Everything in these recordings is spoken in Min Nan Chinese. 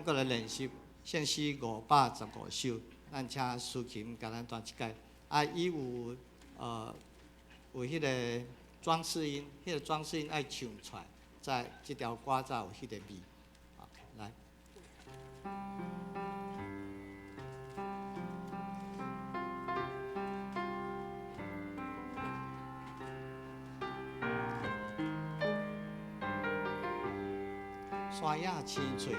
閣來練習聖詩515首，咱請蘇琴共咱彈一擺。啊，伊有彼个裝飾音，彼个裝飾音愛唱出來，才這條歌才有彼个味。OK，來。山野青翠，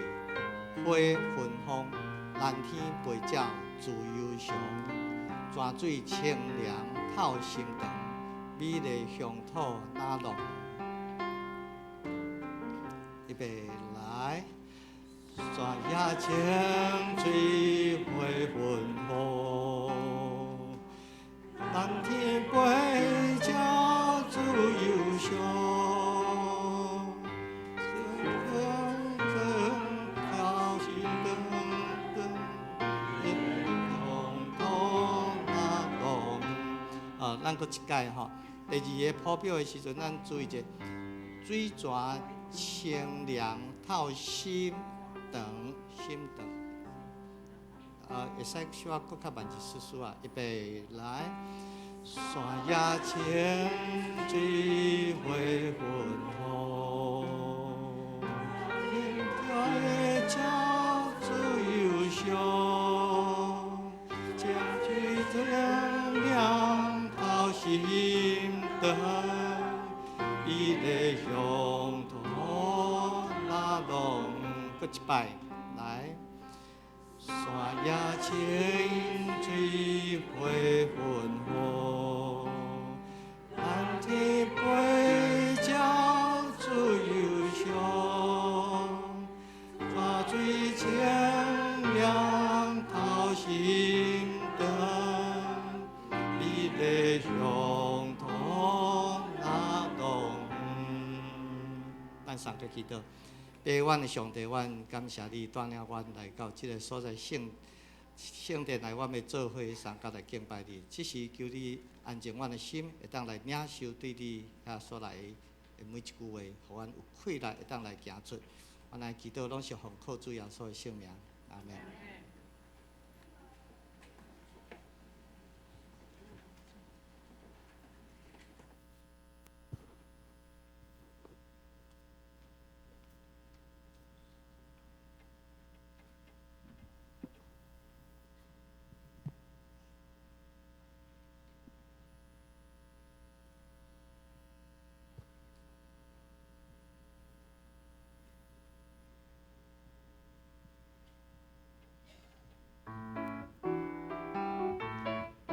花芬芳，藍天白鳥自由翔，泉水清涼透心腸，美麗鄉土哪浪。預備來，山野青翠花芬芳，藍天白鳥自由翔。咱閣一擺吼，第二個譜表的時陣，咱注意者，水泉清涼透心腸，心腸。會使小可閣較慢一絲絲啊，預備來，山野清水花芬芳，白鳥自由翔，清水清涼透心腸，美麗鄉土哪浪。閣一擺，來，山野清水花芬芳，藍天白鳥自由翔，泉水清涼透心腸，美麗鄉土哪浪。咱送個祈禱，父阮的上帝，阮感謝你帶領阮來到這個所在聖殿來，阮欲做伙相佮來敬拜你。這時求你安靜阮的心，會當來領受對你遐所來的每一句話，予阮有氣力會當來行出。阮來祈禱，攏是奉靠主耶穌的聖名，阿們。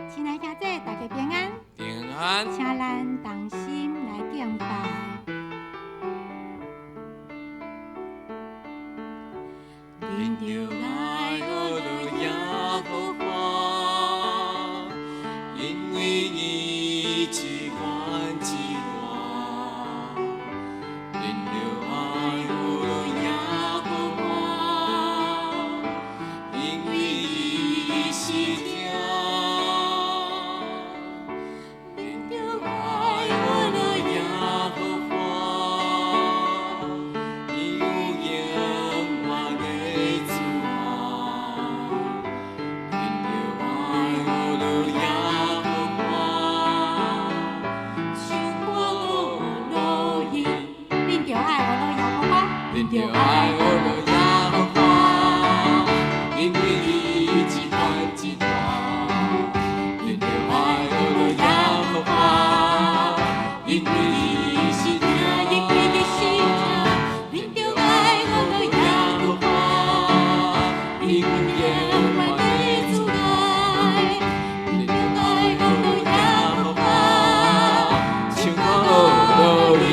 親愛兄弟，大家平安。平安。請咱同心來敬拜。恁著愛學耶和華，因為伊至懸至大。恁著愛學耶和華，因為伊是疼。恁著愛學耶和華，伊有永遠的慈愛。恁著愛學耶和華，唱歌學伊。恁著愛學耶和華，恁著愛學耶和華，因為伊至懸至大。恁著愛學耶和華，因為伊是疼。因為伊是疼。恁著愛學耶和華，伊有永遠的慈愛。恁著愛學耶和華，唱歌學伊。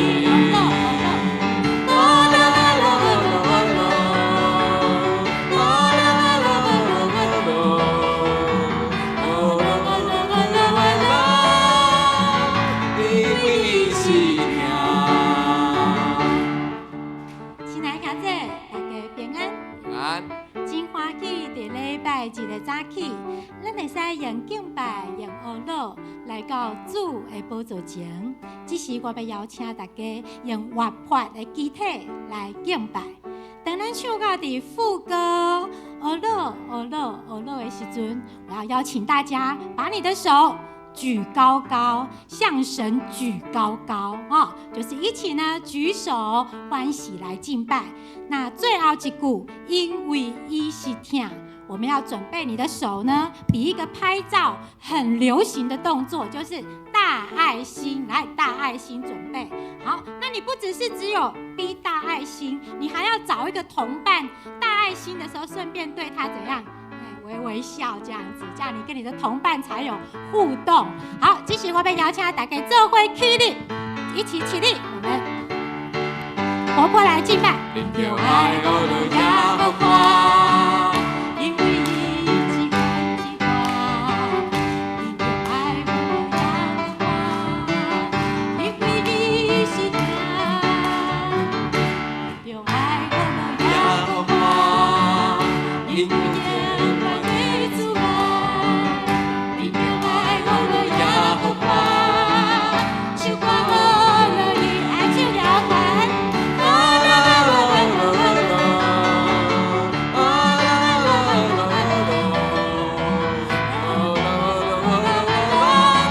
啦啦啦啦啦啦，啦啦啦啦啦啦，啦啦啦啦，因為伊是疼。親愛兄弟，大家平安。平安。真歡喜，佇禮拜日的早起，咱會使用敬拜、用學樂來到主的寶座前。這時，我欲邀請大家用活潑的肢體來敬拜。當咱唱到佇副歌，呵樂呵樂呵樂的時陣，我要邀請大家把你的手舉高高，向神舉高高啊，就是一起呢舉手歡喜來敬拜。那最後一句，因為伊是疼，我們要準備你的手呢，比一個拍照很流行的動作，就是大愛心，來大愛心準備好。那你不只是只有比大愛心，你還要找一個同伴，大愛心的時候順便對他怎樣？微微笑這樣子，這樣你跟你的同伴才有互動。好，這時我欲邀請大家做伙起立，一起起立，我們活潑來敬拜。愛學耶和華，因為伊至懸至大，恁著愛學耶和華，因為伊是疼，著愛學耶和華，因為永遠的慈愛，恁著愛學耶和華，唱歌呵樂伊愛唱搖滾。啊啦啦啦啦啦，啊啦啦啦啦啦，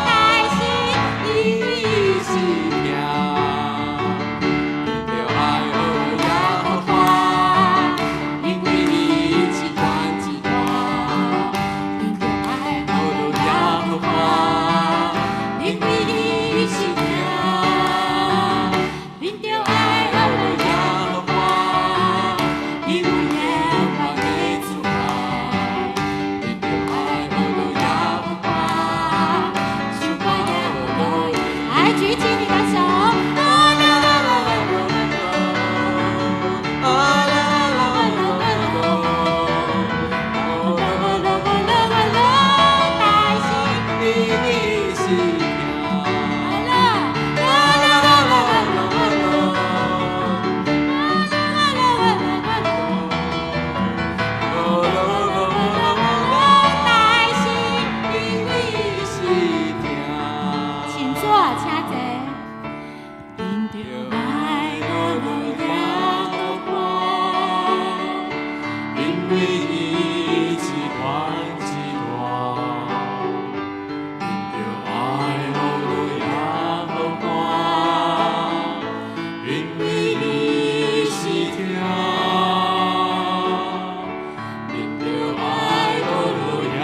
大愛心，因為伊是疼，恁著愛學耶和華，因為伊至懸至大，恁著愛學耶和華，因為伊是疼，恁著愛學耶和華，因為永遠的慈愛，恁著愛學耶和華，唱歌耶來舉起你的手，啊啦啦啦啦啦，啊啦啦啦啦啦，大愛心，因為伊是疼，來了，啦啦啦啦啦啦，大愛心，因為伊是疼。請坐，請坐。恁著愛學耶和華，因為伊至懸至大，恁著愛學耶和華，因為伊是疼，恁著愛學耶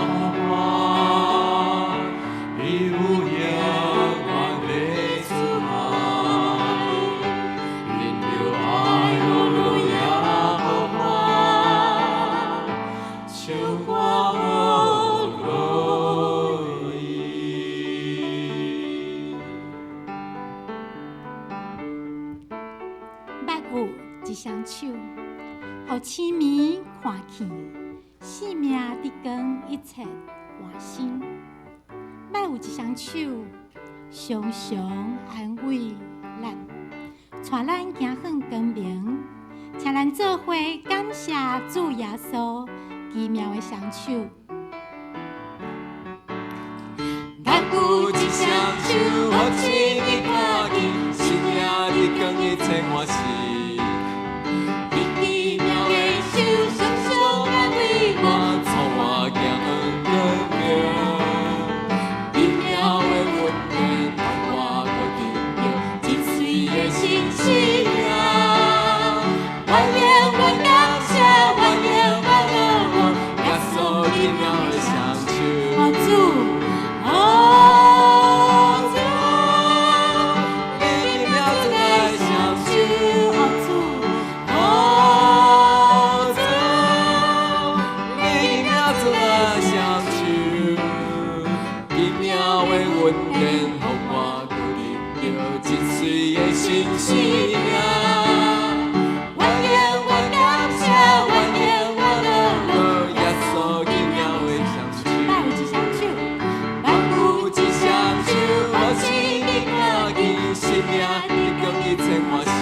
和華，伊有永遠的慈愛，恁著愛學耶和華，唱歌呵樂伊。捌有一雙手，予星暝看見，生命得光一切換新。捌有一雙手，常常安慰咱，帶咱行向光明，請咱做伙感謝主耶穌奇妙的雙手。捌有一雙手，予星暝看見，生命得光一切換新。你奇妙的手，常常安慰我，帶我行向光明，奇妙的恩典，予我閣得著真媠的新生命。我永遠感謝，我永遠樂耶穌奇妙的雙手，哦主，哦主，你奇妙慈愛雙手，哦主，哦主，你奇妙慈愛雙手，奇妙的恩典，予我閣得著真媠的新生命。我永遠感謝，我永遠樂。耶穌奇妙的雙手，捌有一雙手，捌有一雙手，予星暝看見，生命得光一切換新。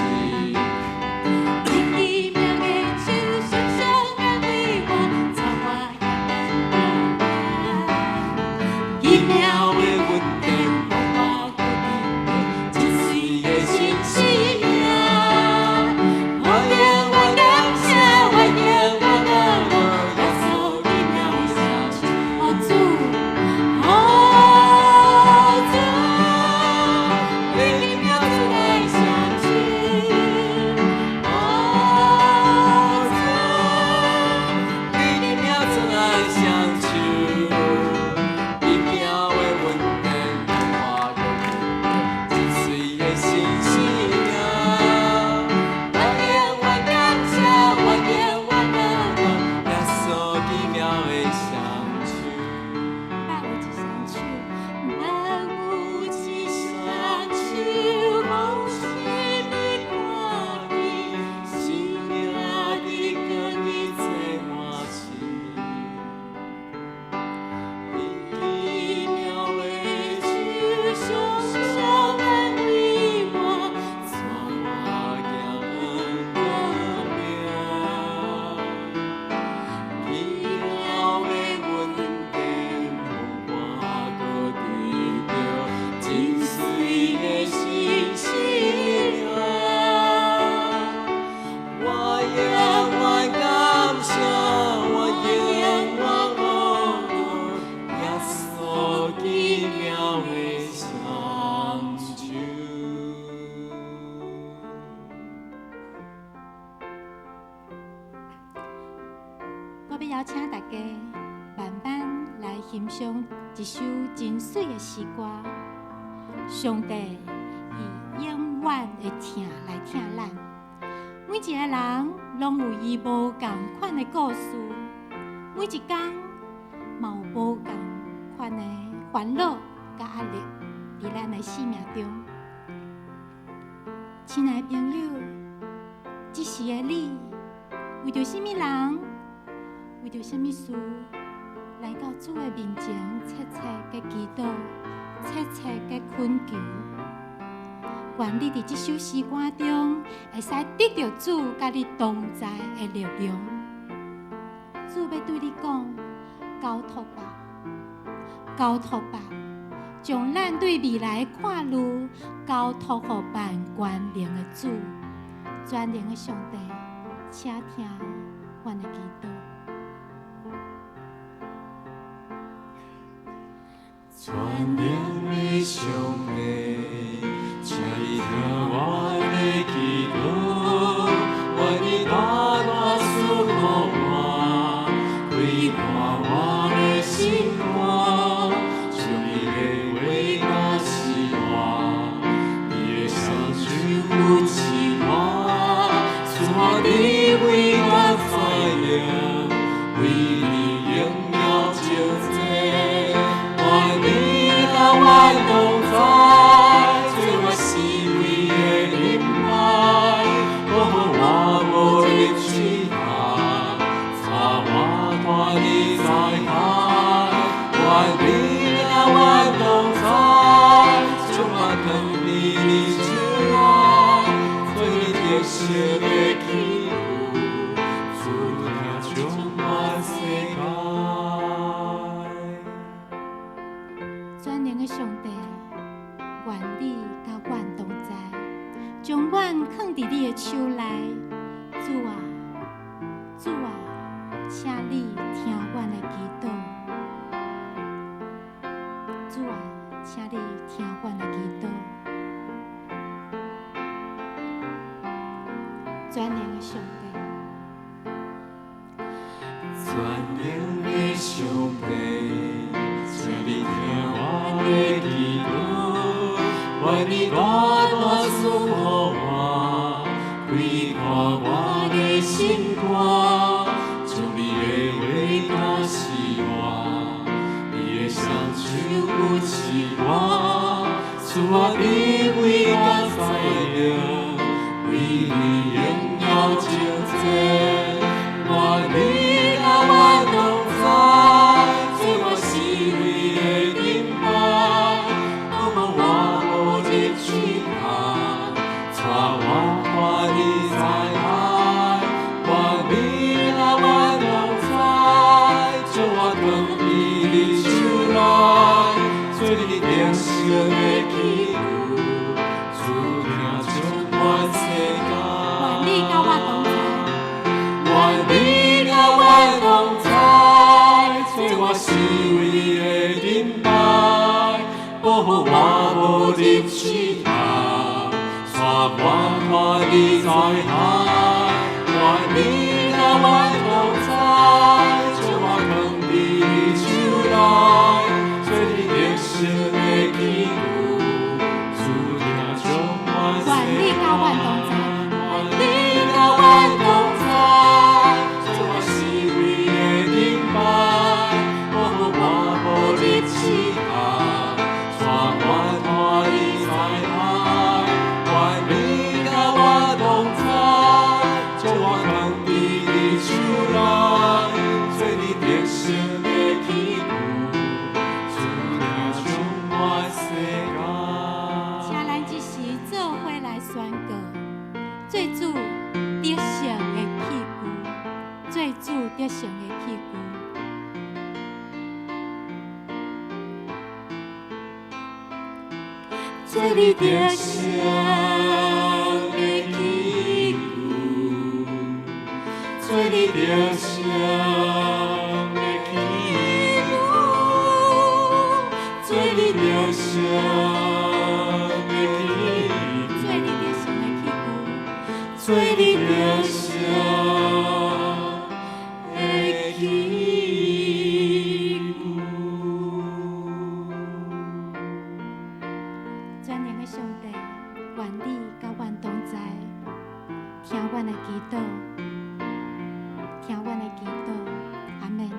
你奇妙的手，常常安慰我，帶我行向光明。奇妙的恩典，予我閣得著真媠的新生命。我欲邀請大家慢慢來欣賞一首真媠的詩歌。上帝伊永遠會疼來疼咱，每一个人攏有伊無仝款的故事，每一工嘛有無仝款的煩惱佮壓力佇咱的生命中。親愛的朋友，這時的你為著啥物人，為著啥物事，來到主的面前，切切的祈禱，切切的懇求。願你佇這首詩歌中，會使得著主佮你同在的力量。主欲對你講：交託吧，交託吧，將咱對未來的看慮交託予萬權能的主，全能的上帝，請聽阮的祈禱。全能的上帝，請你聽我的祈禱，願你大大賜予我，開闊我的心肝，將你的話教示我，你的雙手扶持我，賜我智慧佮才能，為你榮耀彰顯。願你佮我同在，做我四圍的盾牌，保護我無入試探，帶我脫離災害。願你佮我同在，將我藏佇你手內，做你得勝的器具，主疼充滿世界。全能的上帝，願你佮阮同在，將阮囥佇你的手內。主啊，主啊，請你聽阮的祈禱。主啊，請你聽阮的祈禱。全能的上帝，全能的上帝，請你聽我的祈禱，願你大大賜予我，開闊我的心肝，將你的話教示我，你的雙手扶持我，賜我智慧佮才能，為你榮耀彰顯。願你佮我同在，做我四圍的盾牌，保護我無入試探，帶我脫離災害。願你佮我同在，將我藏佇你手內，做你得勝的器具，主疼充滿世界。願你佮我同在，願你佮我同在，做我四圍的盾牌，保護我無入試探，帶我脫離災害。願你佮我同在，將我藏佇你手內，做你得勝的器具，主疼充滿世願你佮阮同在，願你佮我同在，做我四圍的盾牌，保護我無入試探，帶我脫離災害。願你佮我同在，將我藏佇你手內，做你得勝的器具，主疼充滿世界。請咱這時做伙來宣告，做主得勝的器具，做主得勝的器具。做你得勝的器具，做你得勝的器具，做你得勝的器具，做你得勝的器具，做你得勝的器具。阮的祈禱，聽阮的祈禱，阿們。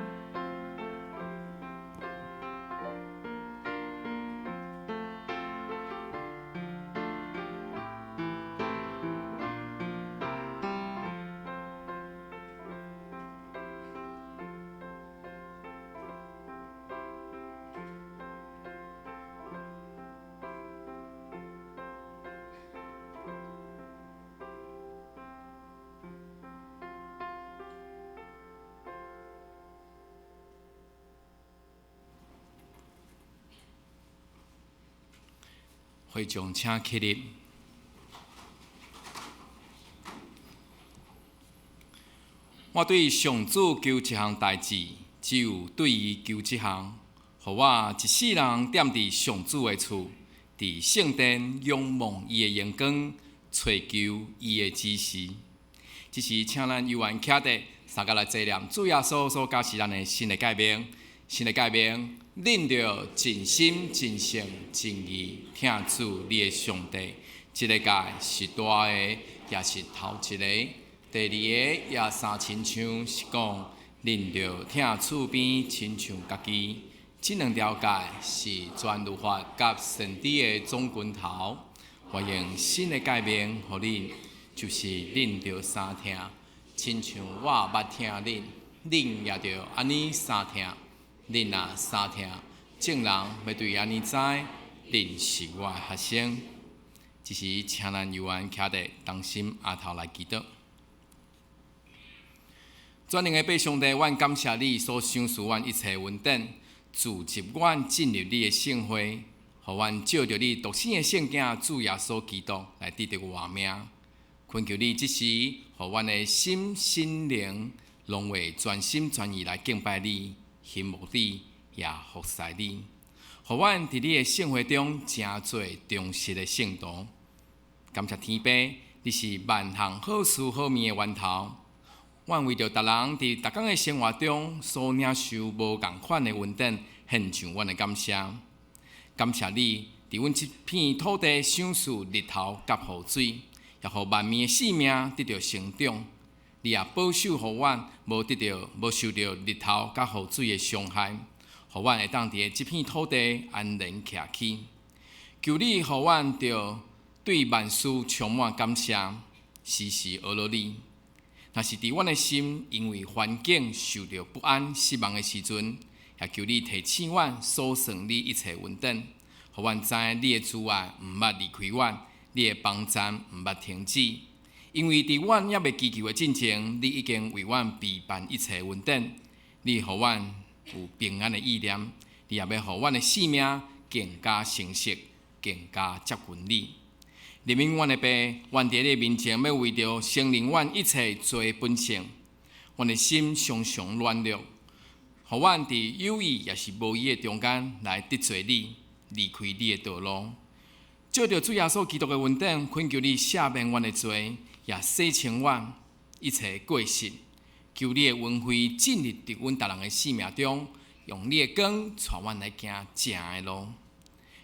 會眾請起立。我對上主求一項代誌，只有對伊求這項，予我一世人踮佇上主的厝，佇聖殿仰望伊的榮光，揣求伊的指示。這時，請咱猶原徛佇，相佮來紀念主耶穌所教示咱的新的誡命，新的誡命，恁著盡心、盡性、盡意疼主你的上帝。這個誡是大的，也是頭一個。第二個也相親像，是講恁著疼厝邊親像家己。這兩條誡是全律法佮先知的總拳頭。我用新的誡命予恁，就是恁著相疼，親像我捌疼恁，恁也著按呢相疼。恁若相疼，眾人欲對按呢知，恁是我的學生。這時，請咱猶原徛佇同心阿頭來祈禱。全能的父上帝，阮感謝你所賞賜阮一切恩典，召集阮進入你的聖會，予阮藉著你獨生的聖囝主耶穌基督來得著活命。懇求你這時，予阮的心、身靈，攏會全心全意來敬拜你、欣慕你，也服侍你。予阮佇你的聖會中，成做忠實的聖徒。感謝天父，你是萬項好事好物的源頭。阮為著逐人佇逐工的生活中所領受無仝款的恩典，獻上阮的感謝。感謝你佇阮這片土地賞賜日頭佮雨水，也予萬民的性命得著成長。你也保守予阮無得著、無受著日頭佮雨水的傷害，予阮會當佇這片土地安然徛起。求你予阮著對萬事充滿感謝，時時學樂你。若是佇阮的心因為環境受著不安、失望的時陣，也求你提醒阮，數算你一切恩典，予阮知你的慈愛毋捌離開阮，你的幫贊毋捌停止。因為佇阮猶未祈求的進前，你已經為阮備辦一切恩典。你予阮有平安的意念，你也欲予阮的性命更加成熟，更加接近你。憐憫阮的父，阮佇你面前欲為著承認阮一切罪的本性，阮的心常常軟弱，予阮佇有意抑是無意的中間來得罪你，離開你的道路。藉著主耶穌基督的恩典，懇求你赦免阮的罪，也洗清阮一切過失。求你的恩惠進入佇阮逐人的生命中，用你的光帶阮來行正的路。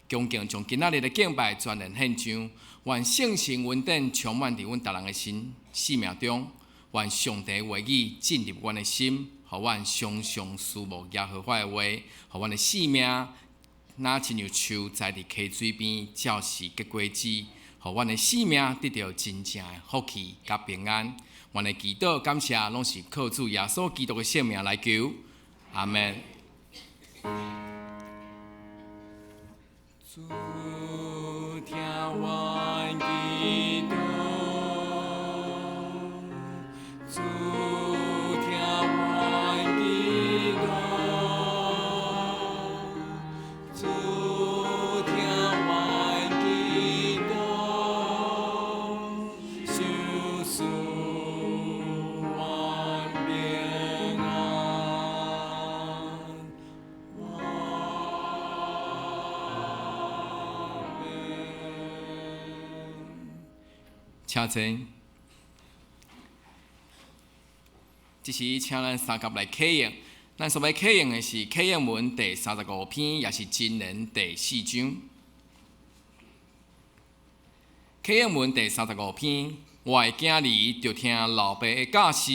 恭敬將今仔日的敬拜全然獻上，願聖神恩典充滿佇阮逐人的心生命中，願上帝話語進入阮的心，予阮常常思慕耶和華的話，予阮的生命若親像樹栽佇溪水邊，照時結果子，予阮的生命得著真正的福氣佮平安。阮的祈禱感謝，攏是靠主耶穌基督的聖名來求，阿們。主聽阮祈禱，主聽阮祈禱，主聽阮祈禱，賞賜阮平安。請坐。這時，請咱相佮來啟應。咱所欲啟應的是啟應文第35篇，也是箴言第四章。啟應文第35篇，我的囝兒著聽老爸的教示，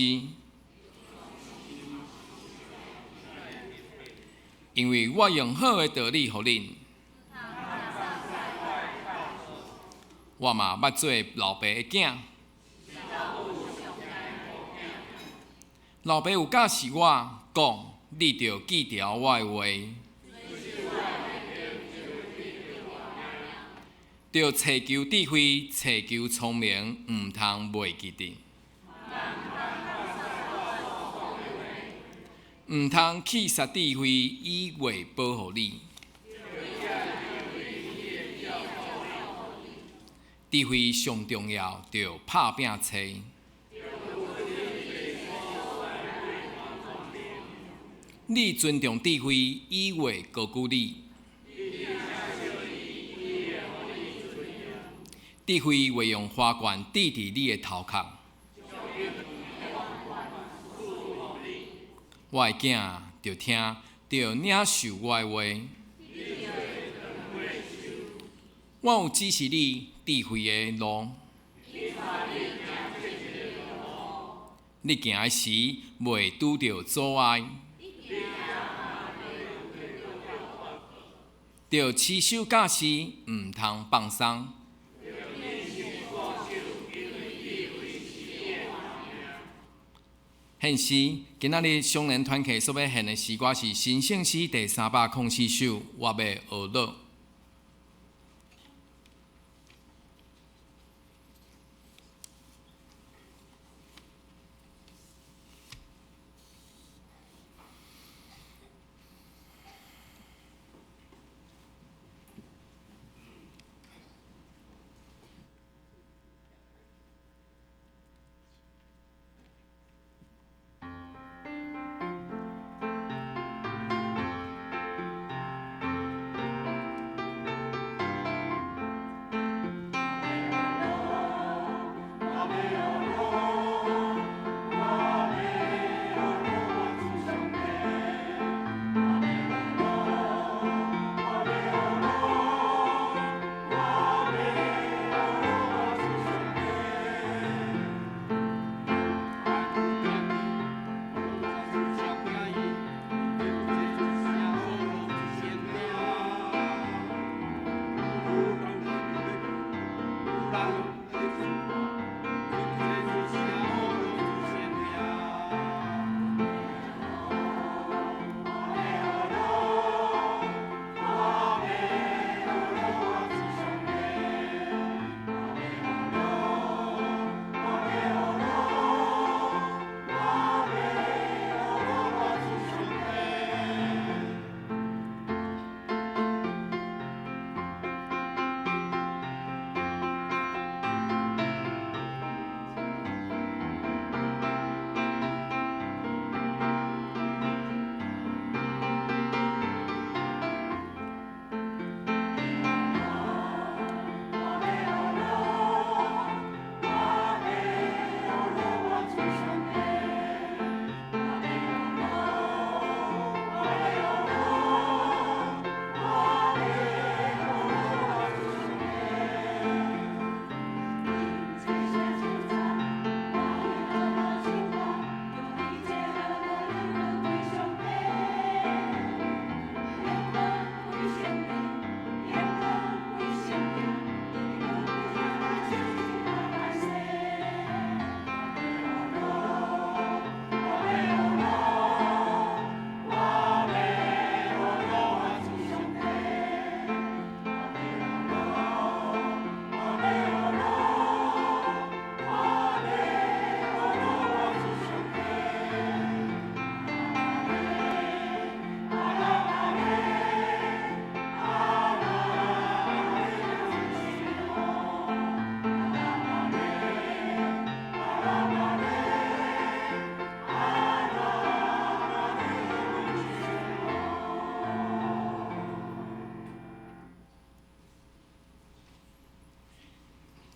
因為我用好的道理予恁。我嘛捌做老爸的囝，老爸有教示我講，你著記牢我的話，著尋求智慧，尋求聰明，毋通袂記得，毋通棄殺智慧，伊會保護你。智慧上重要，著拍拚揣。你尊重智慧，伊會高舉你。智慧會用花冠戴佇你的頭殼。我的囝著聽，著領受我的話。我有指示你智慧的路。你行的時，袂拄著阻礙。著持守教示，毋通放鬆。獻詩，今仔日少年團契所欲獻的詩歌是新聖詩第304首，我欲學樂。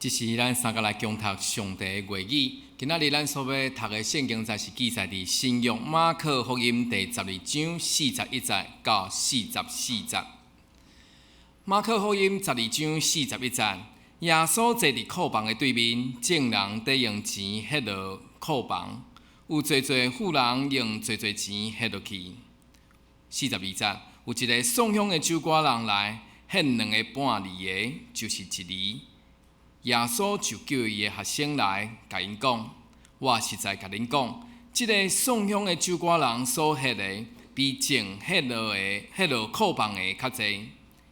這是咱三个來共讀上帝的話語。今仔日咱所欲讀的聖經節是記載佇新約馬可福音第十二章41節到44節。馬可福音十二章41節，耶穌坐佇庫房的對面，眾人佇用錢獻落庫房，有濟濟富人用濟濟錢獻落去。42節，有一个送香的酒館人來獻兩个半厘的，就是一厘。耶穌就叫伊的學生來，共𪜶講：我實在共恁講，這个送香的酒館人所獻的，比眾獻落的獻落庫房的較濟。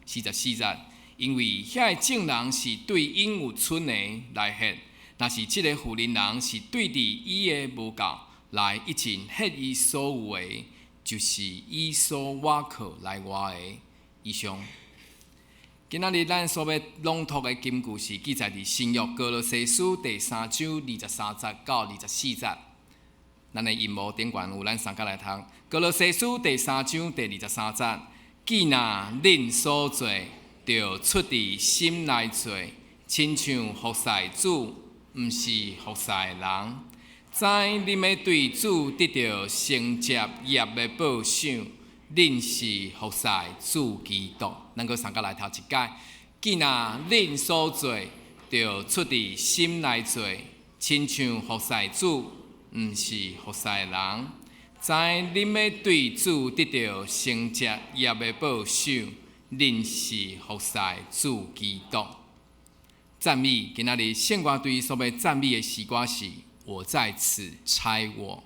44節，因為遐个眾人是對𪜶有賰的來獻，若是這个婦人人是對佇伊的無夠來一盡獻伊所有的，就是伊所倚靠來活的。以上。今仔日咱所欲朗讀的金句是記載佇新約歌羅西書第三章23節到24節。咱的螢幕頂懸有咱三角來讀。歌羅西書第三章第二十三節，既若恁所做，著出佇心內做，親像服侍主，毋是服侍人。知恁欲對主得著承接業的報賞，恁是服侍主基督。咱閣三角來讀一擺。既若恁所做，著出佇心內做，親像服侍主，毋是服侍人。知恁欲對主得著承接業的報賞，恁是服侍主基督。讚美，今仔日聖歌隊所欲讚美的詩歌是《我在此差我》。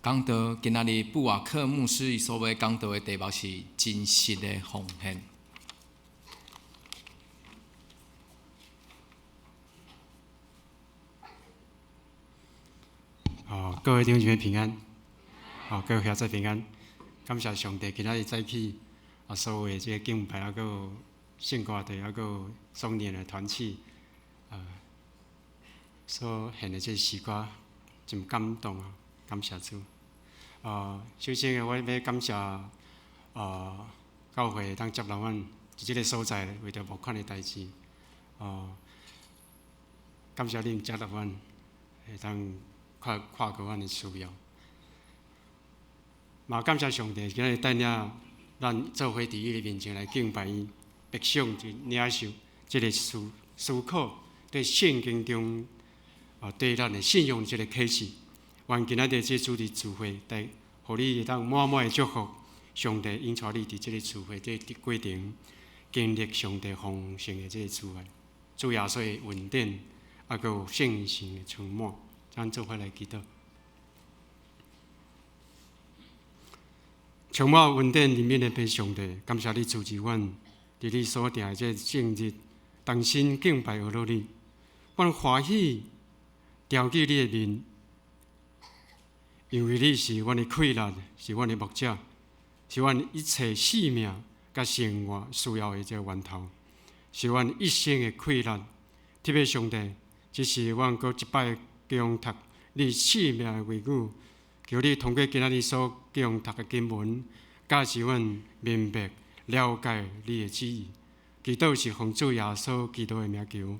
講道今仔日布瓦克牧師伊所欲講道的題目是真實的奉獻。哦，各位弟兄姊妹平安，哦，各位兄弟平安，感謝上帝今仔日早起啊，所有的這個敬拜啊，閣有聖歌隊啊，閣有少年的團契，所獻的這個詩歌真感動啊！感謝主。首先我欲感謝教會會當接納阮佇這个所在為著募款的代誌。感謝恁接納阮，會當看看過阮的需要。嘛感謝上帝今日帶領咱做伙佇伊的面前來敬拜伊，默想就領受這个思思考對聖經中對咱的信仰這个啟示。願今仔日這主日聚會，帶予你會當滿滿的祝福。上帝引帶你佇這个聚會這个過程，經歷上帝豐盛的這个慈愛，主耶穌的恩典，啊，閣有聖神的充滿。咱做伙來祈禱。充滿恩典憐憫的父上帝，感謝你賜予阮佇你所定的這个聖日，同心敬拜阿羅你。阮歡喜調起你的面。因為你是阮的氣力，是阮的牧者，是阮一切性命佮生活需要的這個源頭，是阮一生的氣力。特別上帝，這是阮閣一擺恭讀你賜命的話語，求你通過今仔日所恭讀的經文，教示阮明白了解你的旨意。祈禱是奉主耶穌基督的名求，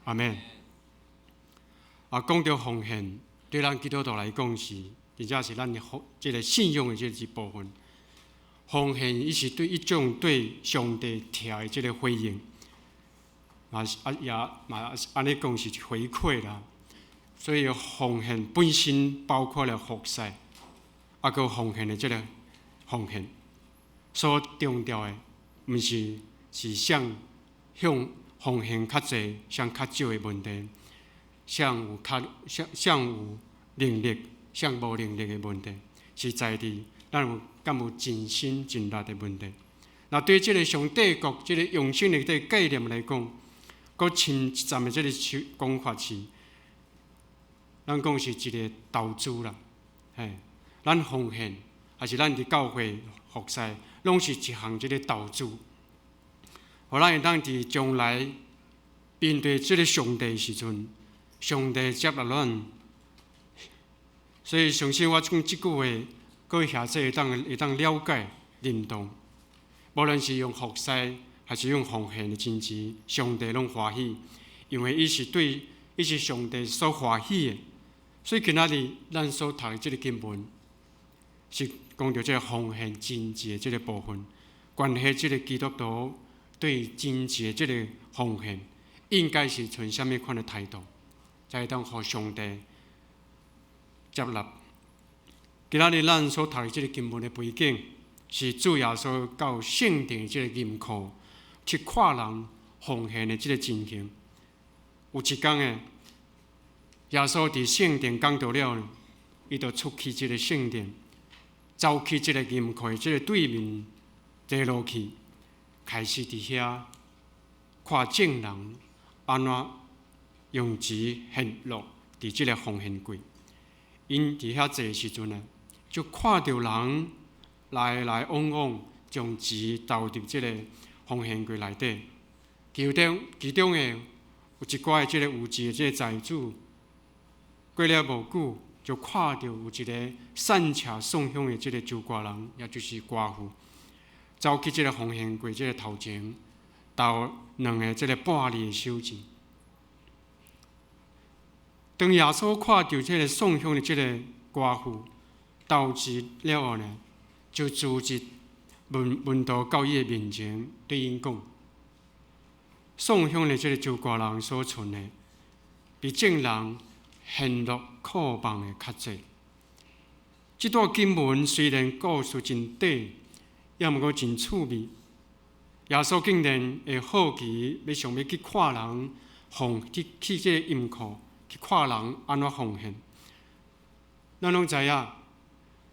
阿們。啊，講到奉獻，對咱基督徒來講是。真正是咱這个信仰的這一部分。奉獻，伊是對一種對上帝疼的這个回應，嘛是啊也嘛按呢講是回饋啦。所以奉獻本身包括了服侍，啊，閣奉獻的這个奉獻，所強調的，毋是是誰向奉獻較濟，誰較少的問題，誰有較誰誰有能力。誰無能力的問題，是在佇咱有敢有盡心盡力的問題。若對這个上帝國這个永生的這个概念來講，閣深一層的這个講法是，咱講是一个投資啦，嘿，咱奉獻，抑是咱佇教會服侍，攏是一項這个投資，予咱會當佇將來面對這个上帝的時陣，上帝接納咱。所以，相信我講這句話，各位兄弟會當會當了解認同。無論是用服侍，還是用奉獻的金錢，上帝攏歡喜，因為伊是對，伊是上帝所歡喜的。所以今仔日咱所讀的這个經文，是講著這个奉獻金錢的這个部分，關係這个基督徒對金錢的這个奉獻，應該是存啥物款的態度，才會當予上帝接納。今仔日咱所讀的這个經文的背景，是主耶穌到聖殿這个銀庫去看人奉獻的這个情形。有一工的，耶穌佇聖殿講道了，伊就出去這个聖殿，走去這个銀庫的這个對面坐落去，開始佇遐看眾人按怎用錢獻落佇這个奉獻櫃。𪜶佇遐坐的時陣啊，就看著人來來往往，將錢投入這个奉獻櫃內底。其中的有一寡的這个有錢的這个財主，過了無久，就看著有一个散赤送香的這个周歌人，也就是寡婦，走去這个奉獻櫃這个頭前，投兩个這个半厘的小錢。當耶穌看著這个送香的這个寡婦投錢了後呢，就組織門門徒到伊的面前，對𪜶講：送香的這个周歌人所存的，比眾人獻落庫房的較濟。這段經文雖然故事真短，也毋過真趣味。耶穌竟然會好奇，欲想欲去看人奉去去這个銀庫。去看人按怎奉獻，咱攏知影，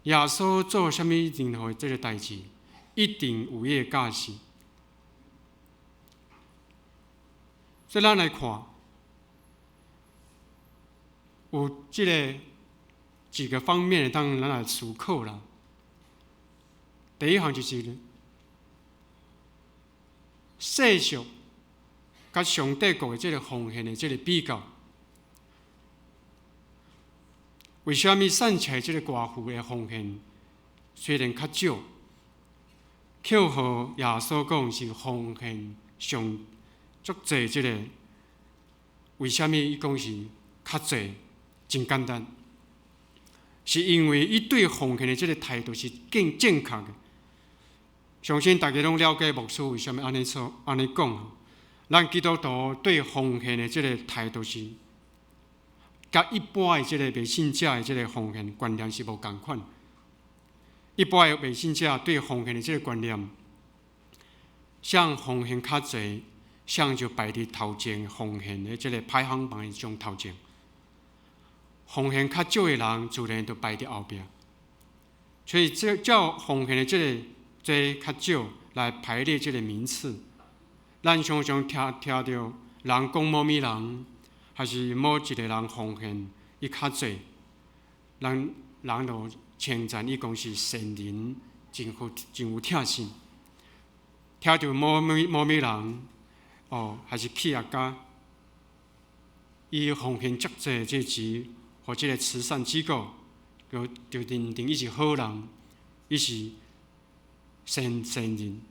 耶穌做啥物任何這个代誌，一定有伊的價值。所以咱來看，有這个幾個方面當咱來思考啦。第一項就是世俗佮上帝國的這个奉獻的這个比較。為啥物散財這个寡婦的奉獻雖然較少，卻予耶穌講是奉獻上足濟這个？為啥物伊講是較濟？真簡單，是因為伊對奉獻的這个態度是更正確的。相信大家攏了解牧師為啥物按呢說、按呢講。咱基督徒對奉獻的這个態度是，佮一般的這个未信者的這个奉獻觀念是無仝款。一般的未信者對奉獻的這个觀念，誰奉獻較濟，誰就排佇頭前奉獻的這个排行榜的上頭前。奉獻較少的人，自然就排佇後壁。所以，這照奉獻的這个濟較少來排列這个名次。咱常常聽聽著人講某物人，還是某一个人奉獻伊較濟，咱人就稱讚伊講是善人，真好，真有疼心。聽著某物某物人，哦，還是企業家，伊奉獻遮濟這錢，予這个慈善機構，就就認定伊是好人，伊是善善人。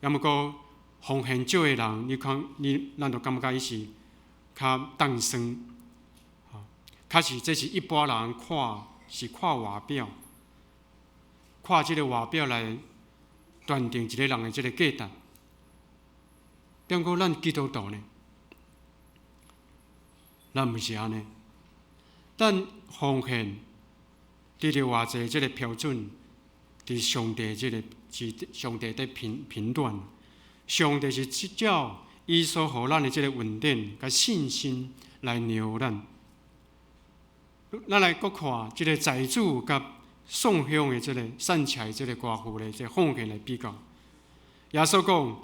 抑毋過奉獻少的人，你看你，咱就感覺伊是較當算，吼，確實這是一般人看是看外表，看這个外表來斷定一個人的這个價值。毋過咱基督徒呢，咱毋是按呢，咱奉獻得著偌濟這个標準，佇上帝這个是上帝佇評評斷。上帝是照伊所予咱的這个恩典佮信心來量咱。咱來閣看這个財主佮送香的這个散財這个寡婦的這个奉獻來比較。耶穌講，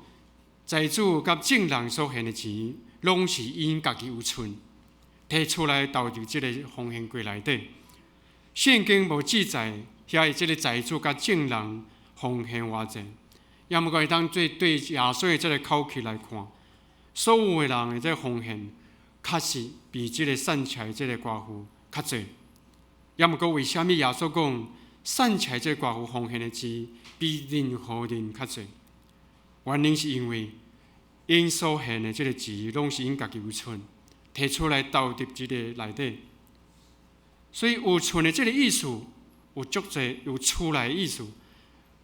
財主佮眾人所獻的錢，攏是𪜶家己有剩，提出來投入這个奉獻櫃內底。聖經無記載遐的這个財主佮眾人奉獻偌濟，抑毋過會當對對耶穌的這个口氣來看，所有的人的這个奉獻，確實比這个散財這个寡婦較濟。抑毋過為啥物耶穌講散財這个寡婦奉獻的錢比任何人較濟？原因是因為𪜶所獻的這个錢，攏是𪜶家己有剩，提出來投入這个內底。所以有剩的這个意思，有足濟有出來的意思。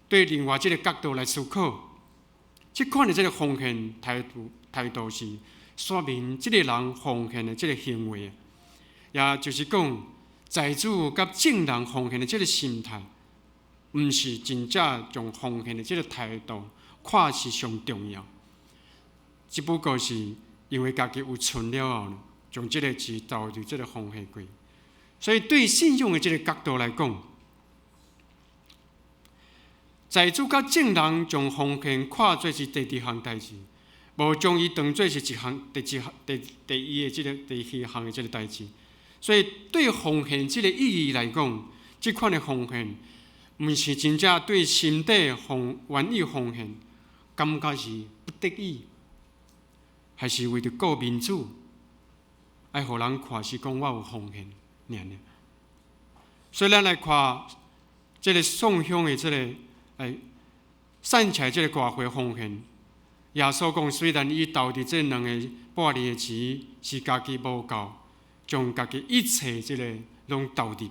對另外這个角度來思考，這款的這个奉獻態度態度是說明這个人奉獻的這个行為，也就是講，財主佮眾人奉獻的這个心態，毋是真正將奉獻的這个態度看是上重要，只不過是因為家己有存了後，將這个錢投入這个奉獻櫃。所以對信仰的這个角度來講，財主佮眾人將奉獻看做是第二項代誌，無將伊當做是一項第一項第第一的這个第二項的這个代誌。所以對奉獻這个意義來講，這款的奉獻，毋是真正對心底奉願意奉獻，感覺是不得已，還是為著顧面子，愛予人看是講我有奉獻，爾爾。所以咱來看這个送香的這个。來散財這个寡婦奉獻，耶穌講，雖然伊投佇這兩個玻璃的錢是家己無夠，將家己一切這个攏投入。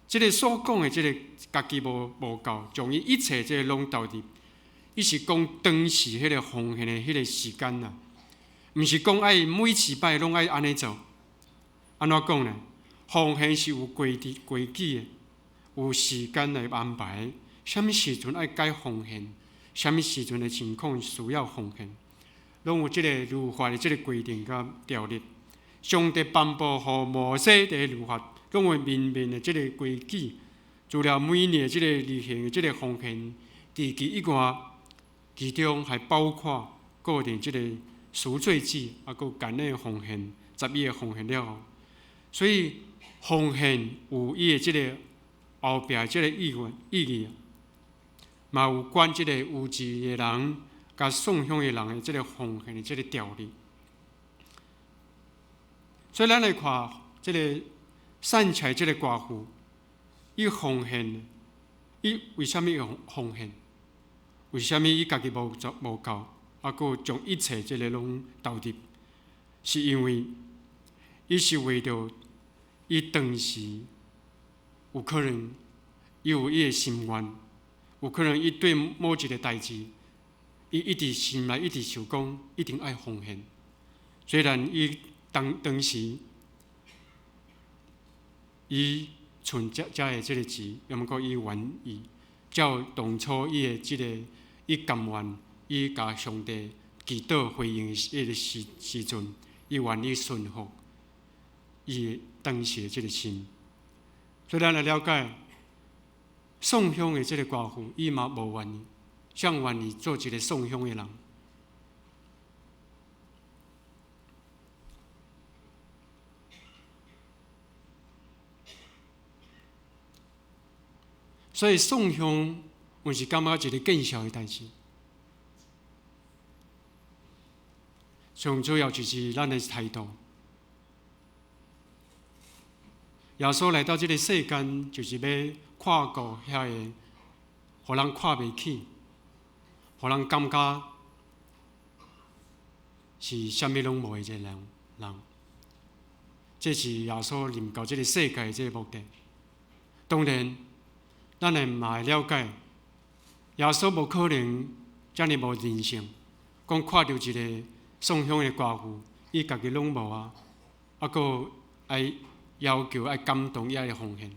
這个所講的這个家己無無夠，將伊一切這个攏投入。伊是講當時彼个奉獻的彼个時間啊，毋是講愛每一擺攏愛按呢做。按怎講呢？奉獻是有規定規矩的，有時間來安排。啥物時陣愛該奉獻，啥物時陣的情況需要奉獻，攏有這个律法的這个規定佮條例。上帝頒布予摩西的律法，攏有明明的這个規矩，除了每年這个例行的這个奉献祭以外，其中還包括固定這个赎罪祭，啊，閣感恩奉献、十一个奉献了后，所以奉献有伊的这个后壁这个意愿意义，嘛有关这个有志的人佮送香的人的这个奉献的这个条例。所以咱来看这个散财这个寡妇，伊奉献，伊为啥物要奉献？为啥物伊家己无做无够，啊，阁将一切这个拢投入？是因为伊是为著伊当时有可能伊有伊的心愿，有可能伊对某一个代志，伊一直心内一直想讲，一定爱奉献。虽然伊当时伊存遮遮的这个钱，抑毋过伊愿意照当初伊的这个，伊甘愿，伊共上帝祈祷回应的彼个时阵，伊愿意顺服伊当时的这个心。所以咱来了解，送香的这个寡妇，伊嘛无愿意，谁愿意做一个送香的人？所以送香，我是感觉一个见效的代志。上主要就是咱的态度。耶稣来到这个世间，就是欲看顾遐个，予人看袂起，予人感觉是啥物拢无的这个人。这是耶稣临到这个世界的这个目的。当然，咱会嘛会了解，耶稣无可能遮尔无人性，讲看著一个送香的寡妇，伊家己拢无啊，啊，阁爱要求爱感动伊爱奉献。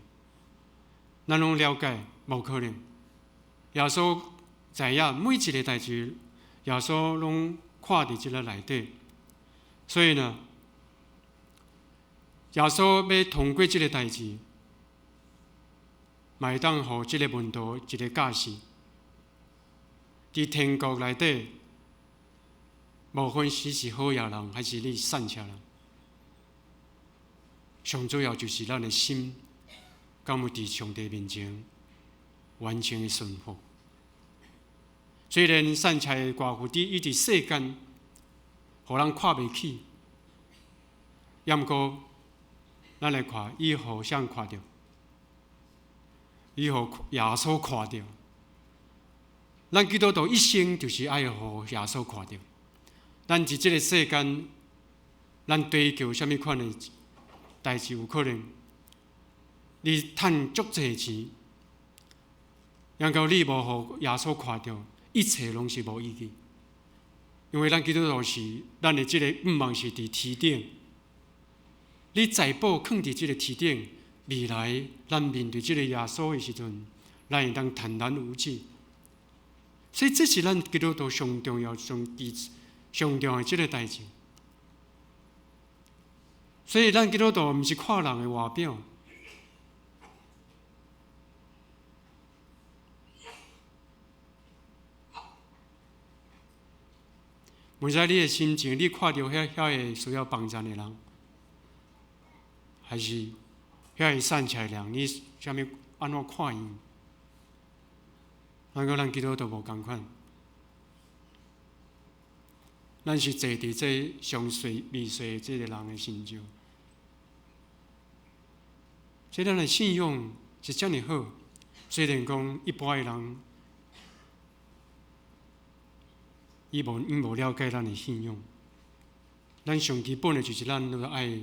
咱拢了解，无可能。耶稣知影每一个代志，耶稣拢看伫这个内底，所以呢，耶稣欲通过这个代志，嘛会当予这个门徒一个教示。伫天国内底，无分是是好野人，还是你散赤人，上主要就是咱的心，敢有伫上帝面前完全的顺服。虽然散赤的寡妇伫伊伫世间，予人看袂起，抑毋过咱来看，伊予谁看著？伊予耶稣看著。咱基督徒一生就是爱予耶稣看著。咱伫这个世间，咱追求啥物款的代志，有可能你趁足济钱，然后你无予耶稣看著，一切拢是无意义。因为咱基督徒是咱的这个愿望是伫天顶，你财宝囥伫这个天顶，未来咱面对这个耶稣的时阵，咱会当坦然无惧。所以这是咱基督徒上重要、上基上重要的这个代志。所以咱基督徒毋是看人的外表，毋知你的心情，你看著遐个需要帮助的人，还是遐个散赤的人，你啥物按怎看伊？咱佮咱基督徒无仝款，咱是坐伫这上细微细的这个人的身上，所以咱的信仰是遮尔好。虽然讲一般的人，伊无了解咱的信仰，咱上基本的就是咱都爱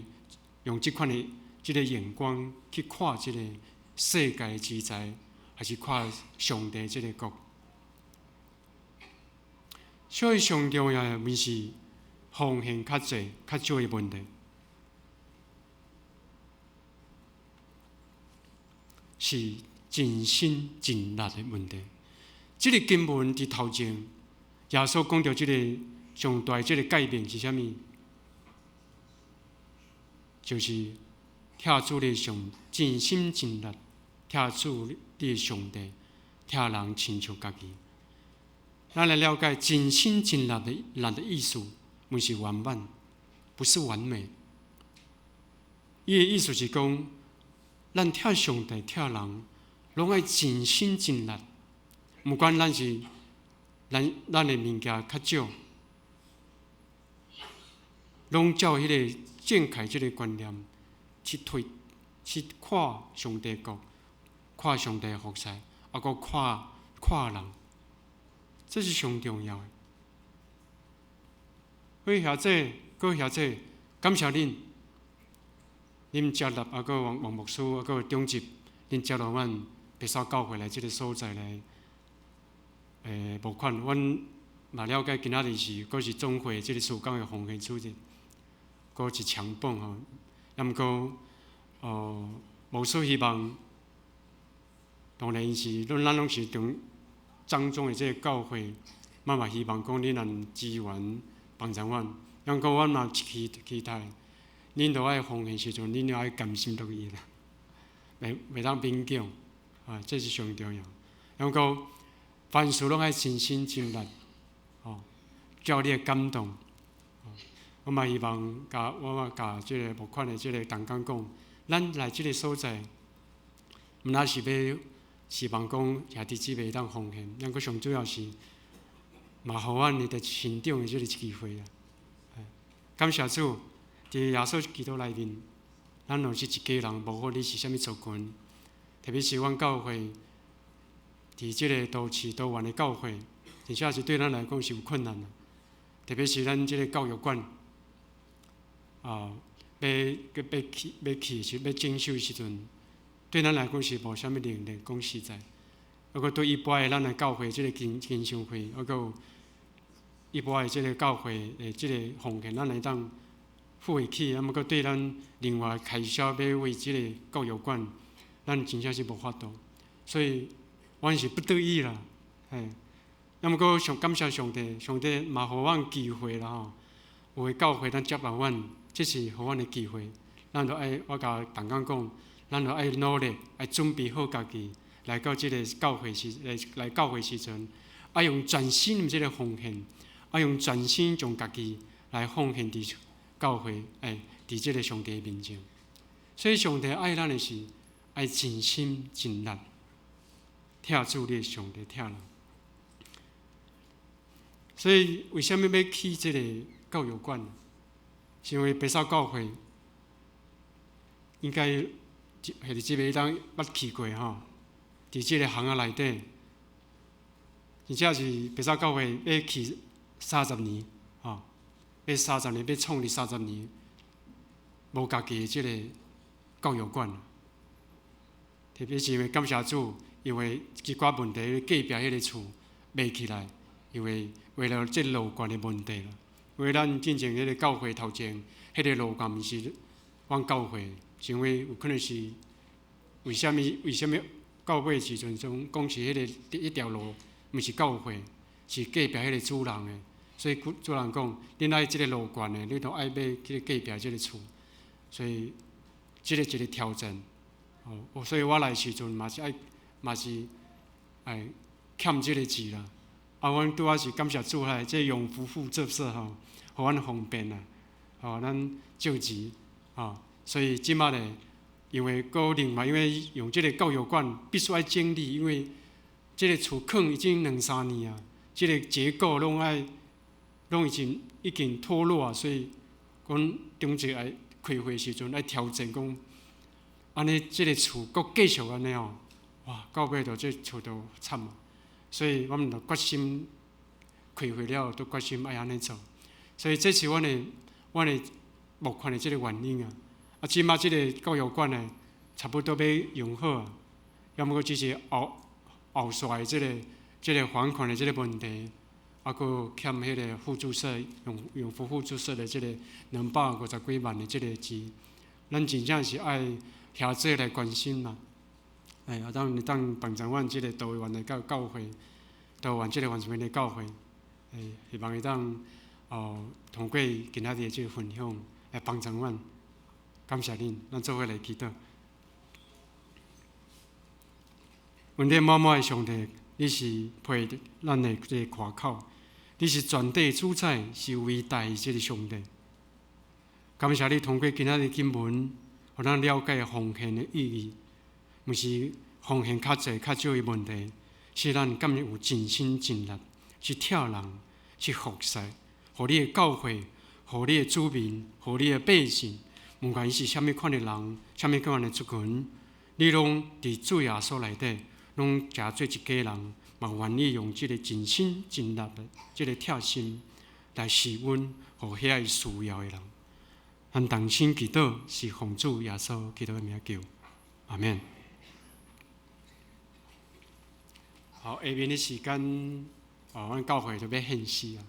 用这款的这个眼光去看这个世界之财，还是看上帝这个国。所以上重要的毋是奉献较济、较少的问题，是尽心尽力的问题。这个经文伫头前，耶稣讲著这个上大这个诫命是啥物？就是疼主的上尽心尽力疼疼主你的上帝，疼人親像家己。咱來了解盡心盡力的意思，毋是圓滿，不是完美。伊的意思是講，咱疼上帝、疼人，攏愛盡心盡力。毋管咱是咱的物件較少，攏照彼个正確這个觀念去推、去看上帝國、看上帝服侍，抑閣看看人，這是上重要的。所以兄姐、各位兄姐，感謝恁，恁接納抑閣王王牧師，抑閣長執，恁接納阮白沙教會來這个所在來，募款。阮嘛了解今仔日是閣是總會這个事工的奉獻主日，閣是長榜吼。抑毋過，牧師希望，當然是咱攏是中長總的這个教會，嘛嘛希望講恁若支援幫助阮。抑毋過，阮嘛期待，恁著愛奉獻時陣，恁著愛甘心樂意啦，袂當勉強，啊，這是上重要。抑毋過，凡事攏愛盡心盡力，哦，照你的感動。我嘛希望共我嘛共這个募款的這个同工講，咱來這个所在，毋但是欲希望講兄弟姊妹會當奉獻，抑閣上主要是，嘛予阮會得成長的這个機會啊！感謝主，佇耶穌基督內面，咱攏是一家人，無論你是啥物族群，特別是阮教會，佇這个都市多元的教會，真正是對咱來講是有困難的。特別是咱這个教育館，啊，欲去欲整修的時陣，對咱來講是無啥物能力，講實在。抑閣對一般的咱的教會這个經商會，抑閣有一般的這个教會的這个奉獻，咱會當付會起，啊，毋過對咱另外開銷欲為這个教育館，咱真正是無法度，所以阮是不得已啦，嘿。抑毋過上感謝上帝，上帝嘛予阮機會啦吼，有的教會咱接納阮，這是予阮的機會。咱著愛，我共同工講，咱著愛努力，愛準備好家己，來到這个教會時，來教會時陣，愛用全心的這个奉獻，愛用全心將家己來奉獻佇教會，佇這个上帝面前。所以上帝愛咱的是愛盡心盡力，疼主你的上帝疼人。所以為啥物欲起這个教育館？是因為白沙教會應該兄弟姊妹當捌去過吼，佇這个巷仔內底，而且是白沙教會欲起三十年，吼，欲三十年，欲創立三十年，無家己的這个教育館。特別是因為感謝主，因為一寡問題，隔壁彼个厝賣起來，因為為了這路權的問題啦。因為咱進前彼个教會頭前，彼个路權毋是阮教會，是因為有可能是為啥物？為啥物教會時陣總講是彼个彼條路，毋是教會，是隔壁彼个主人的。所以主人講，恁愛這个路權的，你都愛買這个隔壁這个厝。所以這个一個挑戰。哦，所以我來時陣嘛是愛，嘛是愛欠這个錢啦。啊，阮拄仔是感謝主來，這永福互助社吼，予阮方便啦，吼，咱借錢，吼，所以這馬咧，因為閣另外，因為用這个教育館必須愛整理，因為這个厝囥已經兩三年啊，這个結構攏愛，攏已經脫落啊，所以講中節愛開會時陣愛調整講，按呢這个厝閣繼續按呢吼，哇，到尾就這厝就慘啊！所以阮就決心開會了後，都決心愛按呢做。所以這是阮的募款的這个原因啊。啊，這馬這个教育館呢，差不多欲用好啊，抑毋過只是後續的這個還款的這个問題，抑閣欠彼个互助社永福互助社的這个250幾萬的這个錢，咱真正是愛兄姊來關心啦。啊，當當幫助阮這个桃園的教會，桃園這个原住民的教會，希望會當哦通過今仔日的這個分享來幫助阮，感謝恁，咱做伙來祈禱。恩典滿滿的上帝，你是配咱的這個誇口，你是全地主宰，是偉大的這個上帝。感謝你通過今仔日經文，予咱了解奉獻的意義，毋是奉獻較濟較少的問題，是咱敢有盡心盡力去疼人，去服侍，予你的教會，予你的子民，予你的百姓，毋管伊是啥物款的人，啥物款的族群，你攏佇主耶穌內底，攏誠做一家人，嘛願意用這個盡心盡力的這個疼心來侍阮，予遐個需要的人。咱同心祈禱，是奉主耶穌基督的名求，阿門。好，下面的時間，哦，阮教會就欲獻詩啊。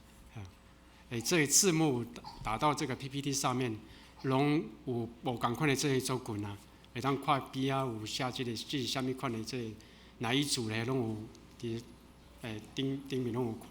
欸，這個字幕打到這個 PPT 上面，攏有無仝款的這個族群啊，會當看邊仔有寫這個這是啥物款的這個哪一組咧，攏有佇欸頂頂面攏有看。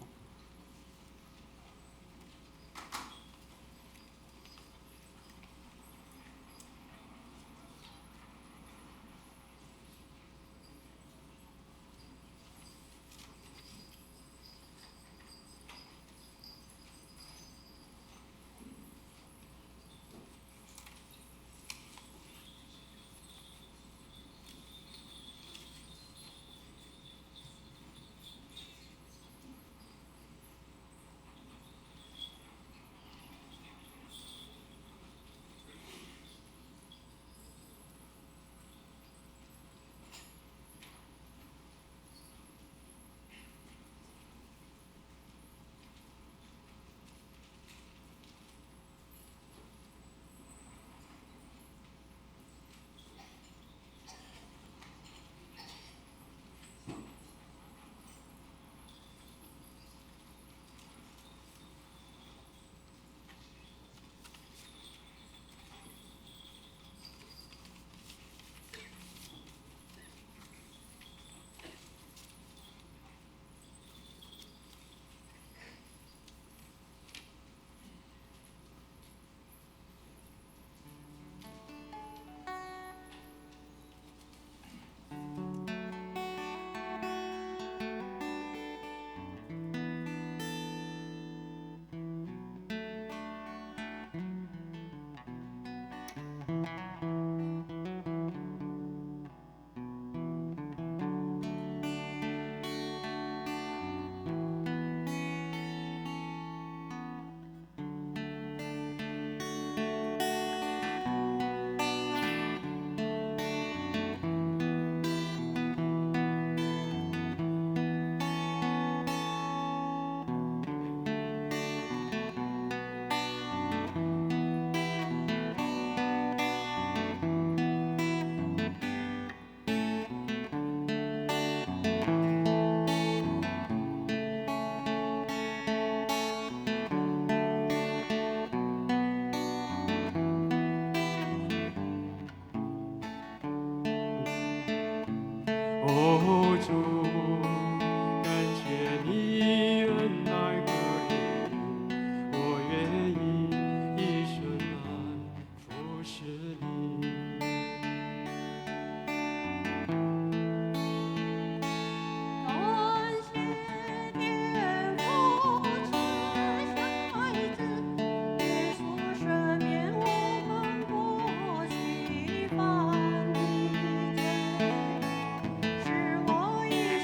哦，主，感謝你恩愛和憐憫，我願意一生來服侍你。感謝天父賜下愛子，耶穌赦免我們過去犯的罪，使我一生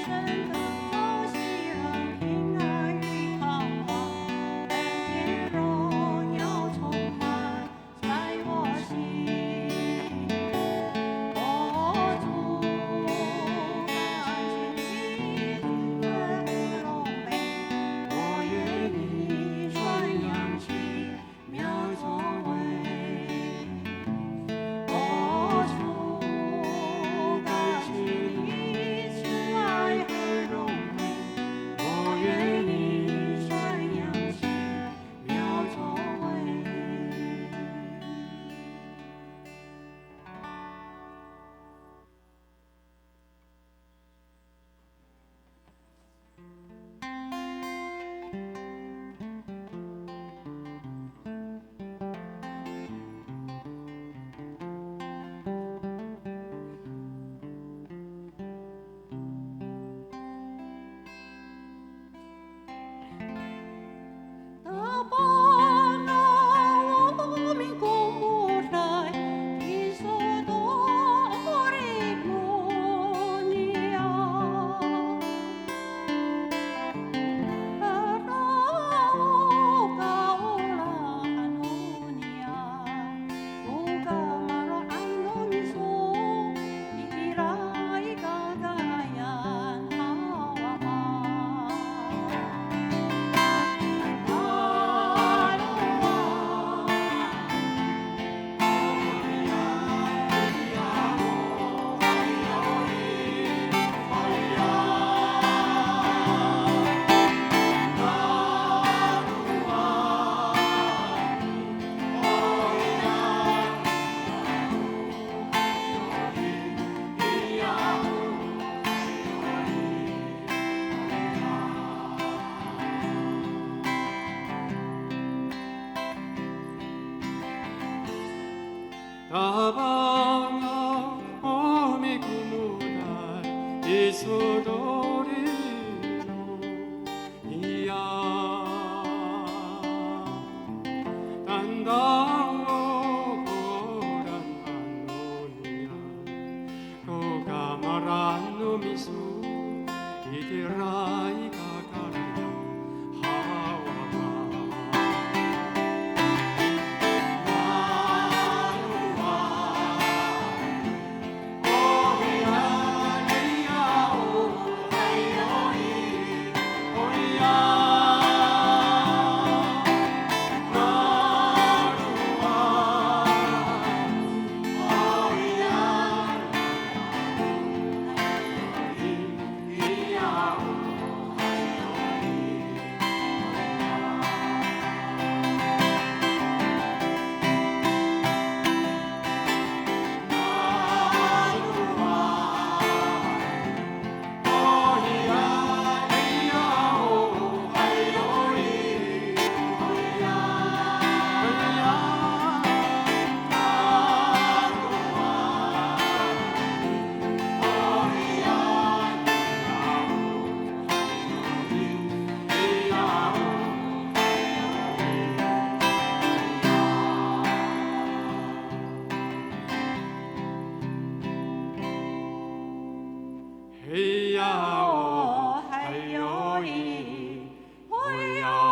嘿呀哦，嗨哟咿，嘿呀。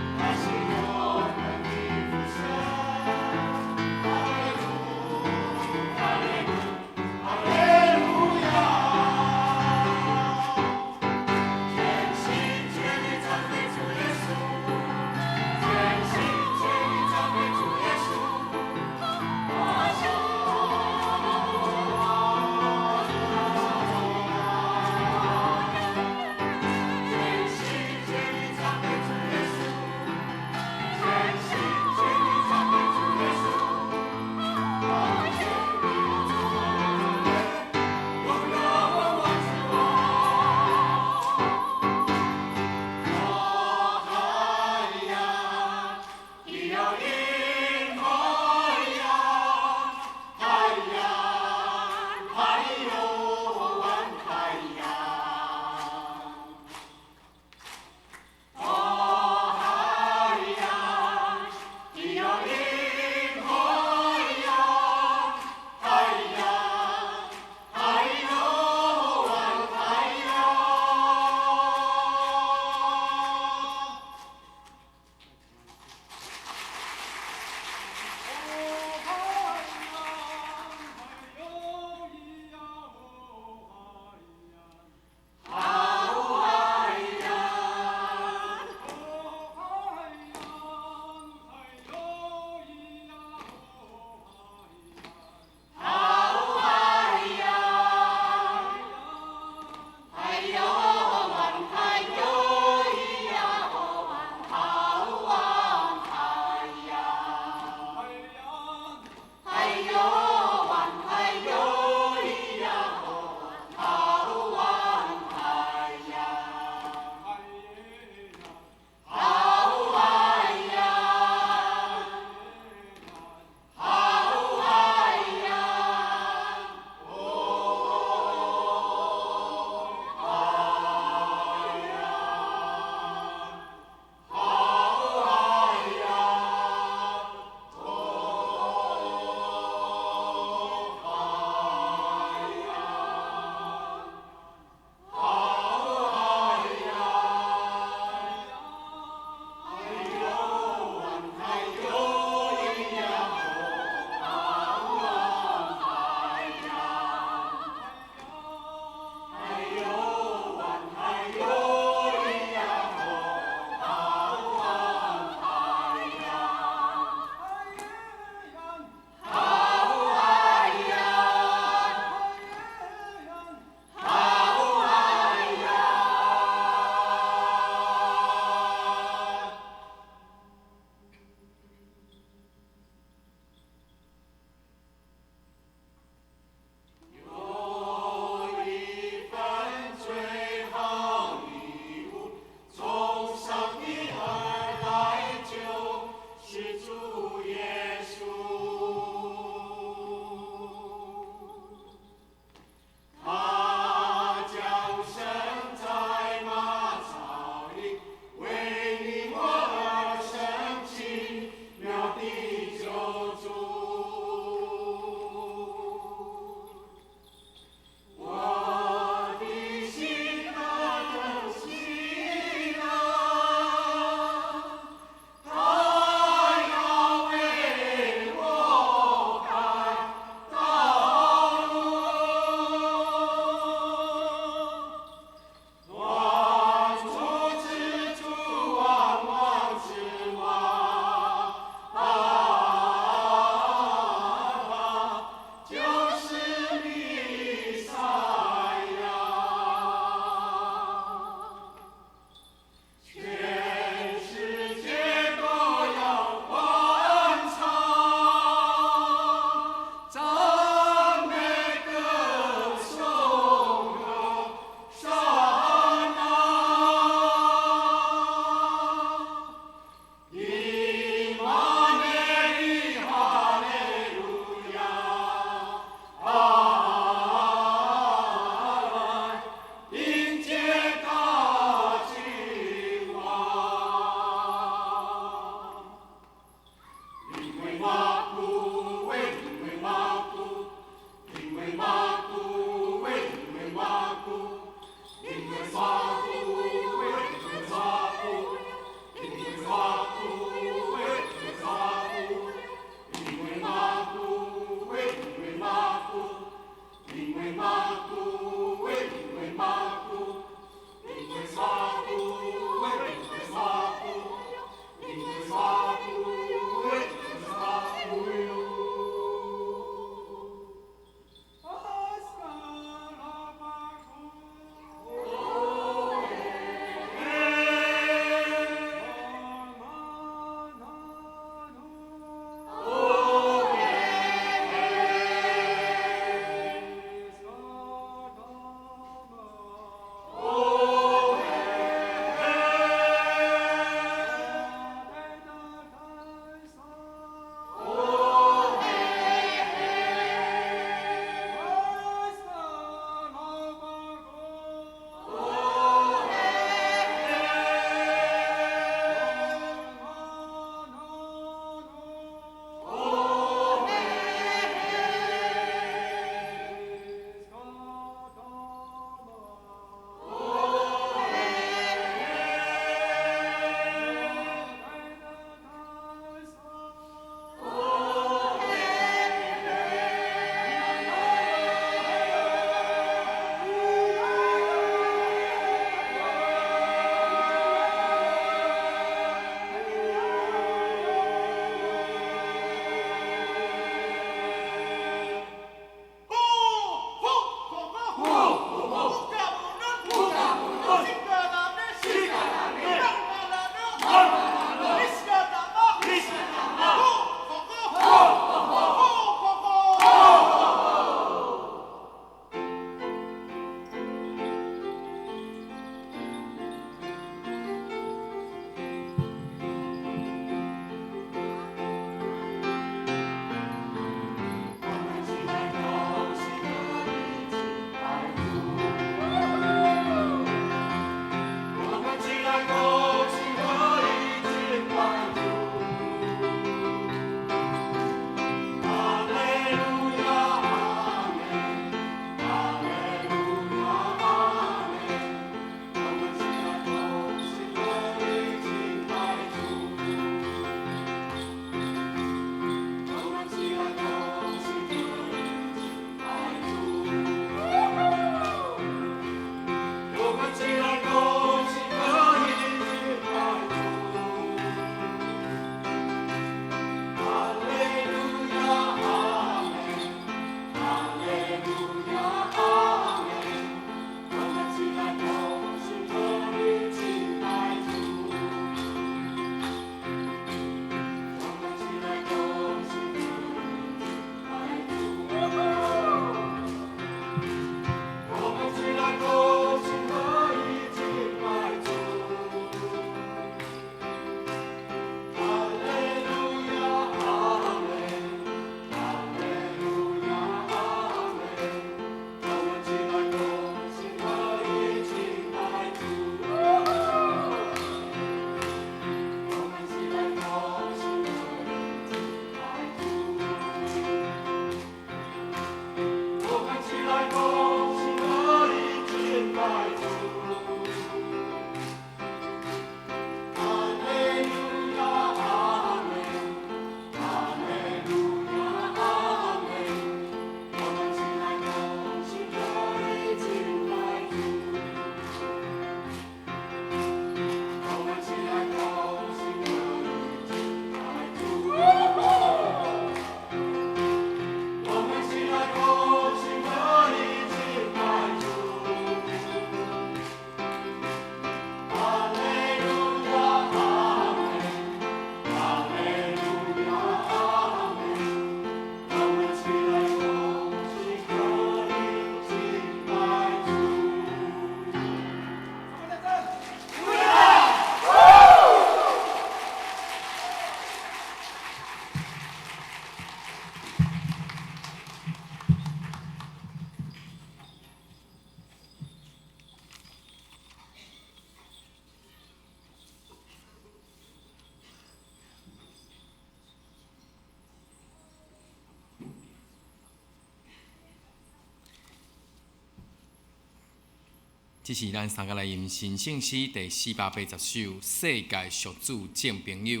這是咱三個來吟神聖詩第480首《世界屬主正朋友》。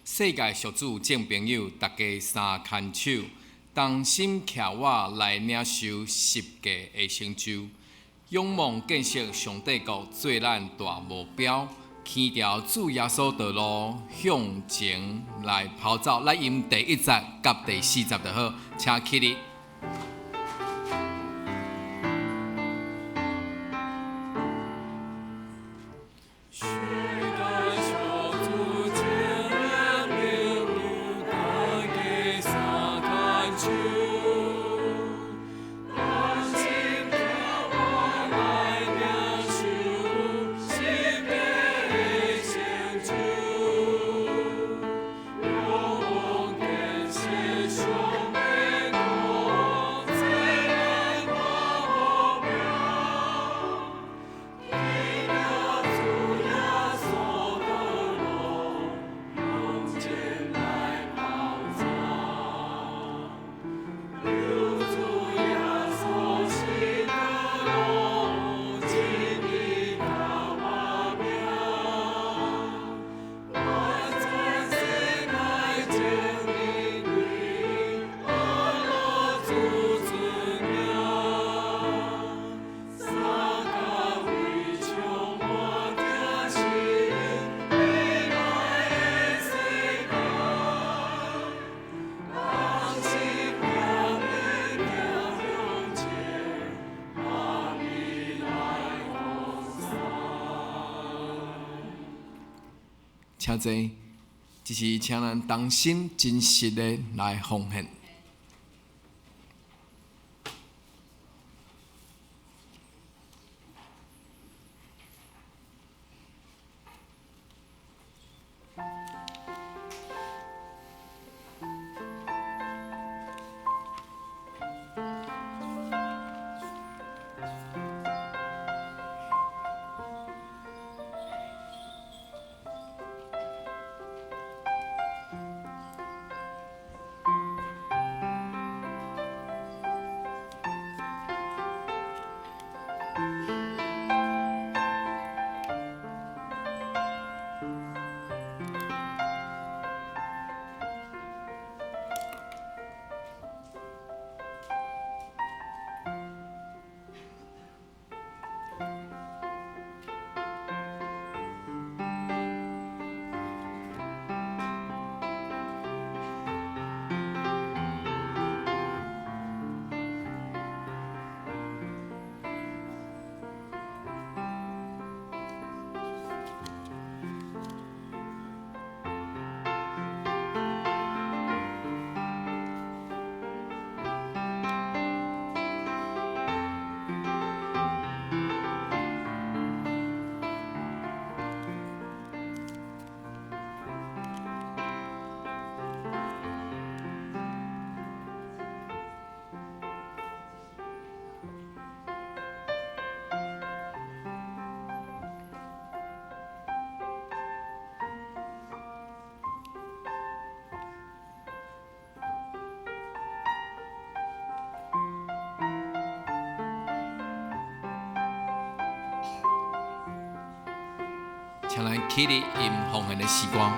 世界屬主正朋友，大家三牽手，同心徛我來領受十架的成就，仰望建設上帝國做咱大目標。牽著主耶穌道路向前來跑走，來吟第一節佮第四節就好，請起立。請坐，這是請咱同心真實的來奉獻。請咱起立吟奉獻的時光。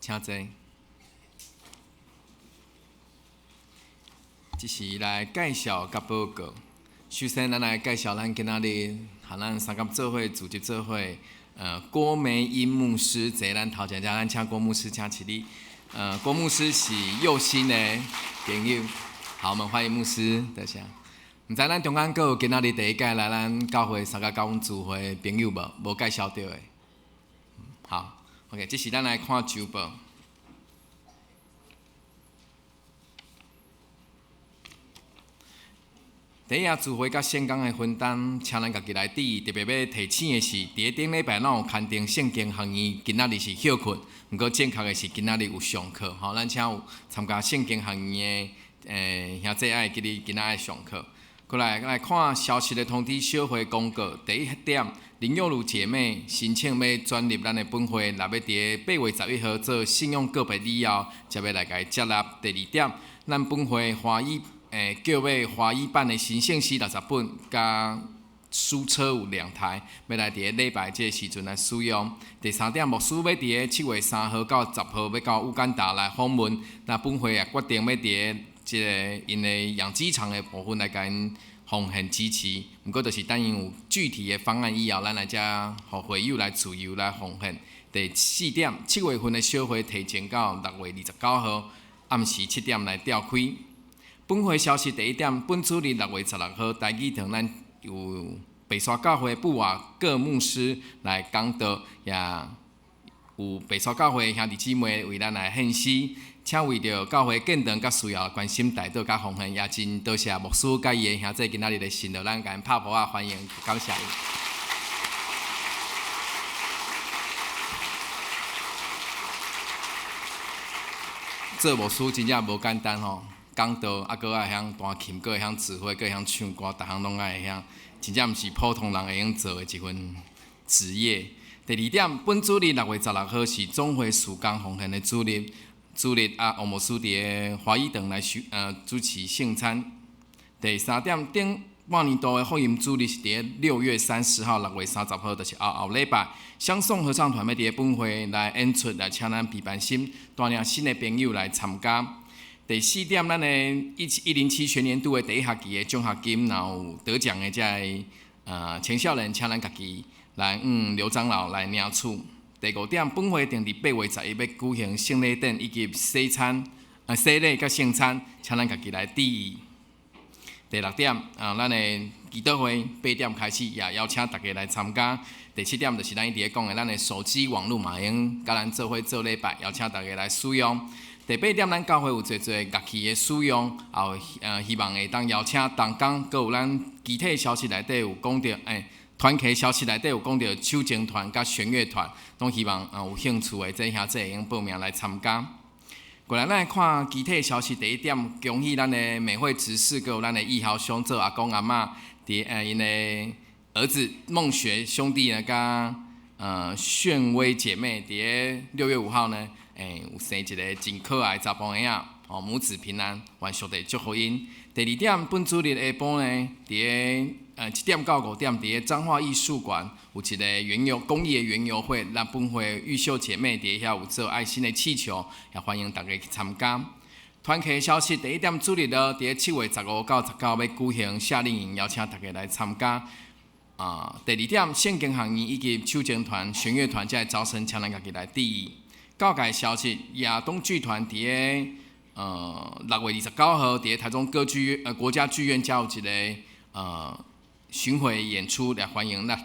請坐。這是來介紹佮報告。首先，咱來介紹咱今仔日和咱三甲做伙組織做伙，郭梅英牧師坐咱頭前，咱請郭牧師請起立。郭牧師是佑興的朋友。好，我們歡迎牧師，多謝。毋知咱中間閣有今仔日第一屆來咱教會參加教阮聚會的朋友無？無介紹著的。好，OK，這是咱來看週報。第一聚會佮聖工的分擔，請咱家己來注意。特別欲提醒的是，佇咧頂禮拜咱有勘定聖經學院，今仔日是歇睏，毋過正確的是今仔日有上課。吼，咱請有參加聖經學院的兄弟愛記得今仔愛上課。過來來看消息的通知小會公告。第一點，林玉如姐妹申請欲轉入咱的本會，若欲佇咧8月11號做信仰告別以後，才欲來共伊接納。第二點，咱本會華語叫買華語版的新聖詩60本，佮書車有兩台，欲來佇咧禮拜這个時陣來使用。第三點，牧師欲佇咧7月3號到10號欲到烏干達來訪問，那本會也決定欲佇咧這个𪜶的養雞場的部分來共𪜶奉獻支持。毋過，就是等𪜶有具體的方案以後，咱來才予會友來自由來奉獻。第四點，7月份的小會提前到6月29號暗時7點來召開。本會消息第一點，本主日6月16號台語堂，咱有白沙教會布瓦各牧師來講道，也有白沙教會兄弟姊妹為咱來獻詩，請為著教會建堂佮需要關心代禱佮奉獻，也真多謝牧師佮伊的兄弟今仔日的辛勞，咱共𪜶拍噗仔歡迎，感謝𪜶。做牧師真正無簡單吼。講道啊，閣愛會曉彈琴，閣會曉指揮，閣會曉唱歌，逐項攏愛會曉，真正毋是普通人會用做的一份職業。第二點，本主日6月16號是總會事工奉獻的主日，主日啊，王牧師佇咧華語堂來主持聖餐。第三點，頂半年度的福音主日是佇咧6月30號、6月30號，就是後後禮拜。雙頌合唱團欲佇咧本會來演出，來請咱平凡心帶領新的朋友來參加。第四點，咱的107學年度的第一學期的獎學金，然後有得獎的這个青少年，請咱家己來劉長老來領取。第五點，本會定佇8月11欲舉行聖禮典以及洗餐、洗禮佮聖餐，請咱家己來注意。第六點，啊，咱的祈禱會8點開始，也邀請大家來參加。第七點就是咱一直咧講的，咱的手機網路嘛會用佮咱做伙做禮拜，邀請大家來使用。第八點，咱教會有濟濟樂器的使用，也有希望會當邀請同工，閣有咱其他消息內底有講著，團契消息內底有講著手箏團佮弦樂團，攏希望有興趣的這兄弟會用報名來參加。過來，咱來看其他消息。第一點，恭喜咱的美惠執事，閣有咱的易豪兄做阿公阿嬤，佇𪜶的兒子孟學兄弟呢，佮炫威姐妹，佇咧6月5號呢，有生一个真可愛查埔嬰仔，哦，母子平安，願上帝祝福𪜶。第二點，本主日下晡呢，佇咧7點到5點，佇咧彰化藝術館有一個園遊公益的園遊會，咱本會玉秀姐妹佇咧遐有做愛心的氣球，也歡迎大家去參加。團契消息，第一點，主日呢，佇咧7月15到19欲舉行夏令營，邀請大家來參加。啊，第二點，聖經學院以及手箏團、弦樂團這个招生，請咱家己來注意。教界消息，亞東劇團佇咧6月29號，佇咧台中歌劇國家劇院，才有一個巡迴演出，來歡迎咱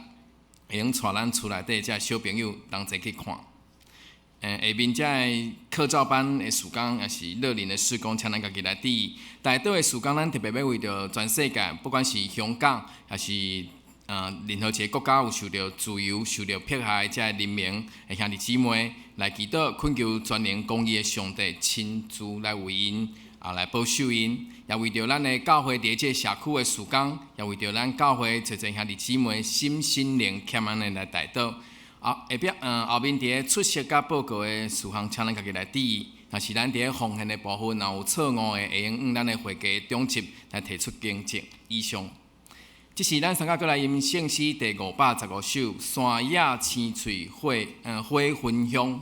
會用帶咱厝內底這小朋友同齊去看。下面這个課照班的事工，也是樂齡的事工，請咱家己來注意。代禱的事工，咱特別欲為著全世界，不管是香港，抑是任何一個國家有受著自由、受著迫害的這个人民的兄弟姊妹來祈禱，懇求全能公義的上帝親自來為𪜶來保守𪜶，也為著咱的教會佇這个社區的事工，也為著咱教會濟濟兄弟姊妹心心靈欠安的來代禱。下壁，後面佇咧出席佮報告的事項，請咱家己來注意。若是咱佇咧奉獻的部分，若有錯誤的，會用按咱的會計長執來提出更正。以上。這是咱三甲閣來吟聖詩第515首《山野青翠花花芬香》。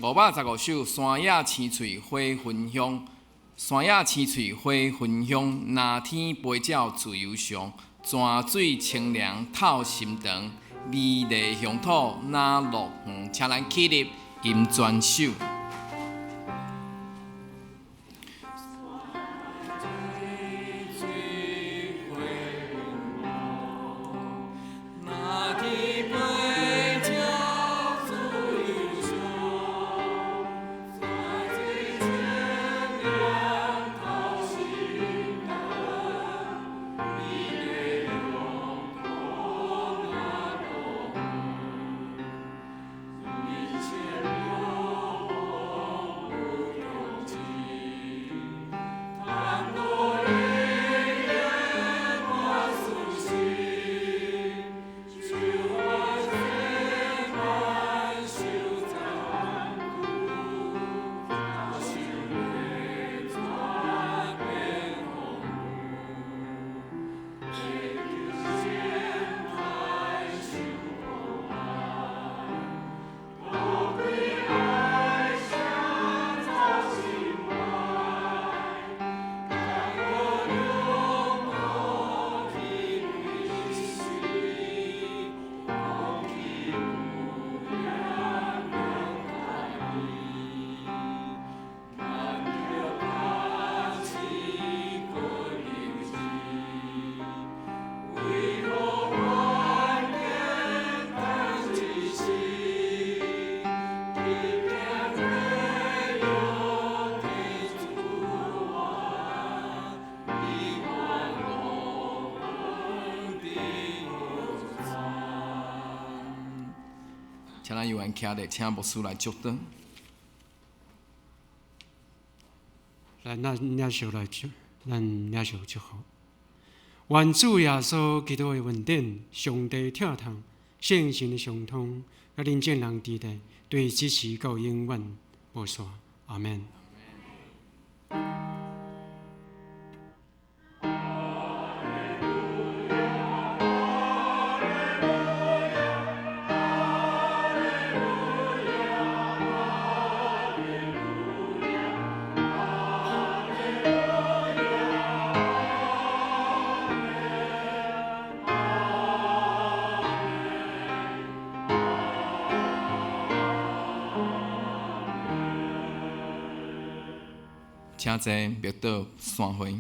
515首《山野青翠花芬香》，山野青翠花芬香，藍天飛鳥自由翔，泉水清涼透心腸，美麗鄉土哪樂園，請咱起立吟全首。請咱有緣徛咧，請牧師來祝禱。來，咱領受來祝，咱領受祝福。願主耶穌基督的恩典、上帝疼痛、聖神的相通，佮恁眾人佇咧，對這時到永遠無散。阿們。請坐，默禱散會。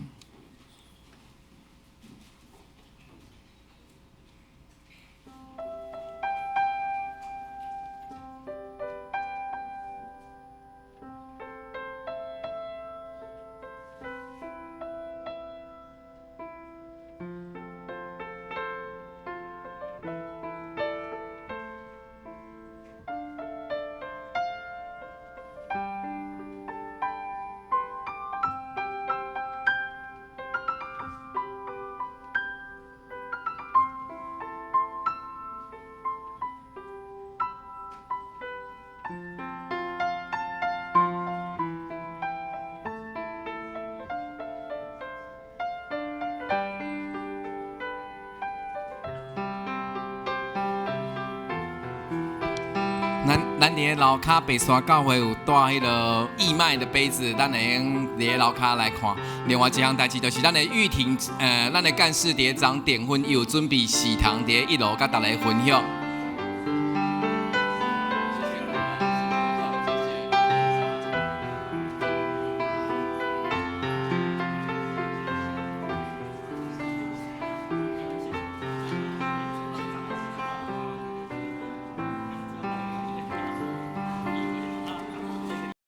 咱佇咧樓跤白沙教會有帶彼个義賣的杯子，咱會用佇咧樓跤來看。另外一項代誌就是咱的玉婷，咱的幹事佇咧張點分，伊有準備喜糖佇咧一樓，佮大家分享。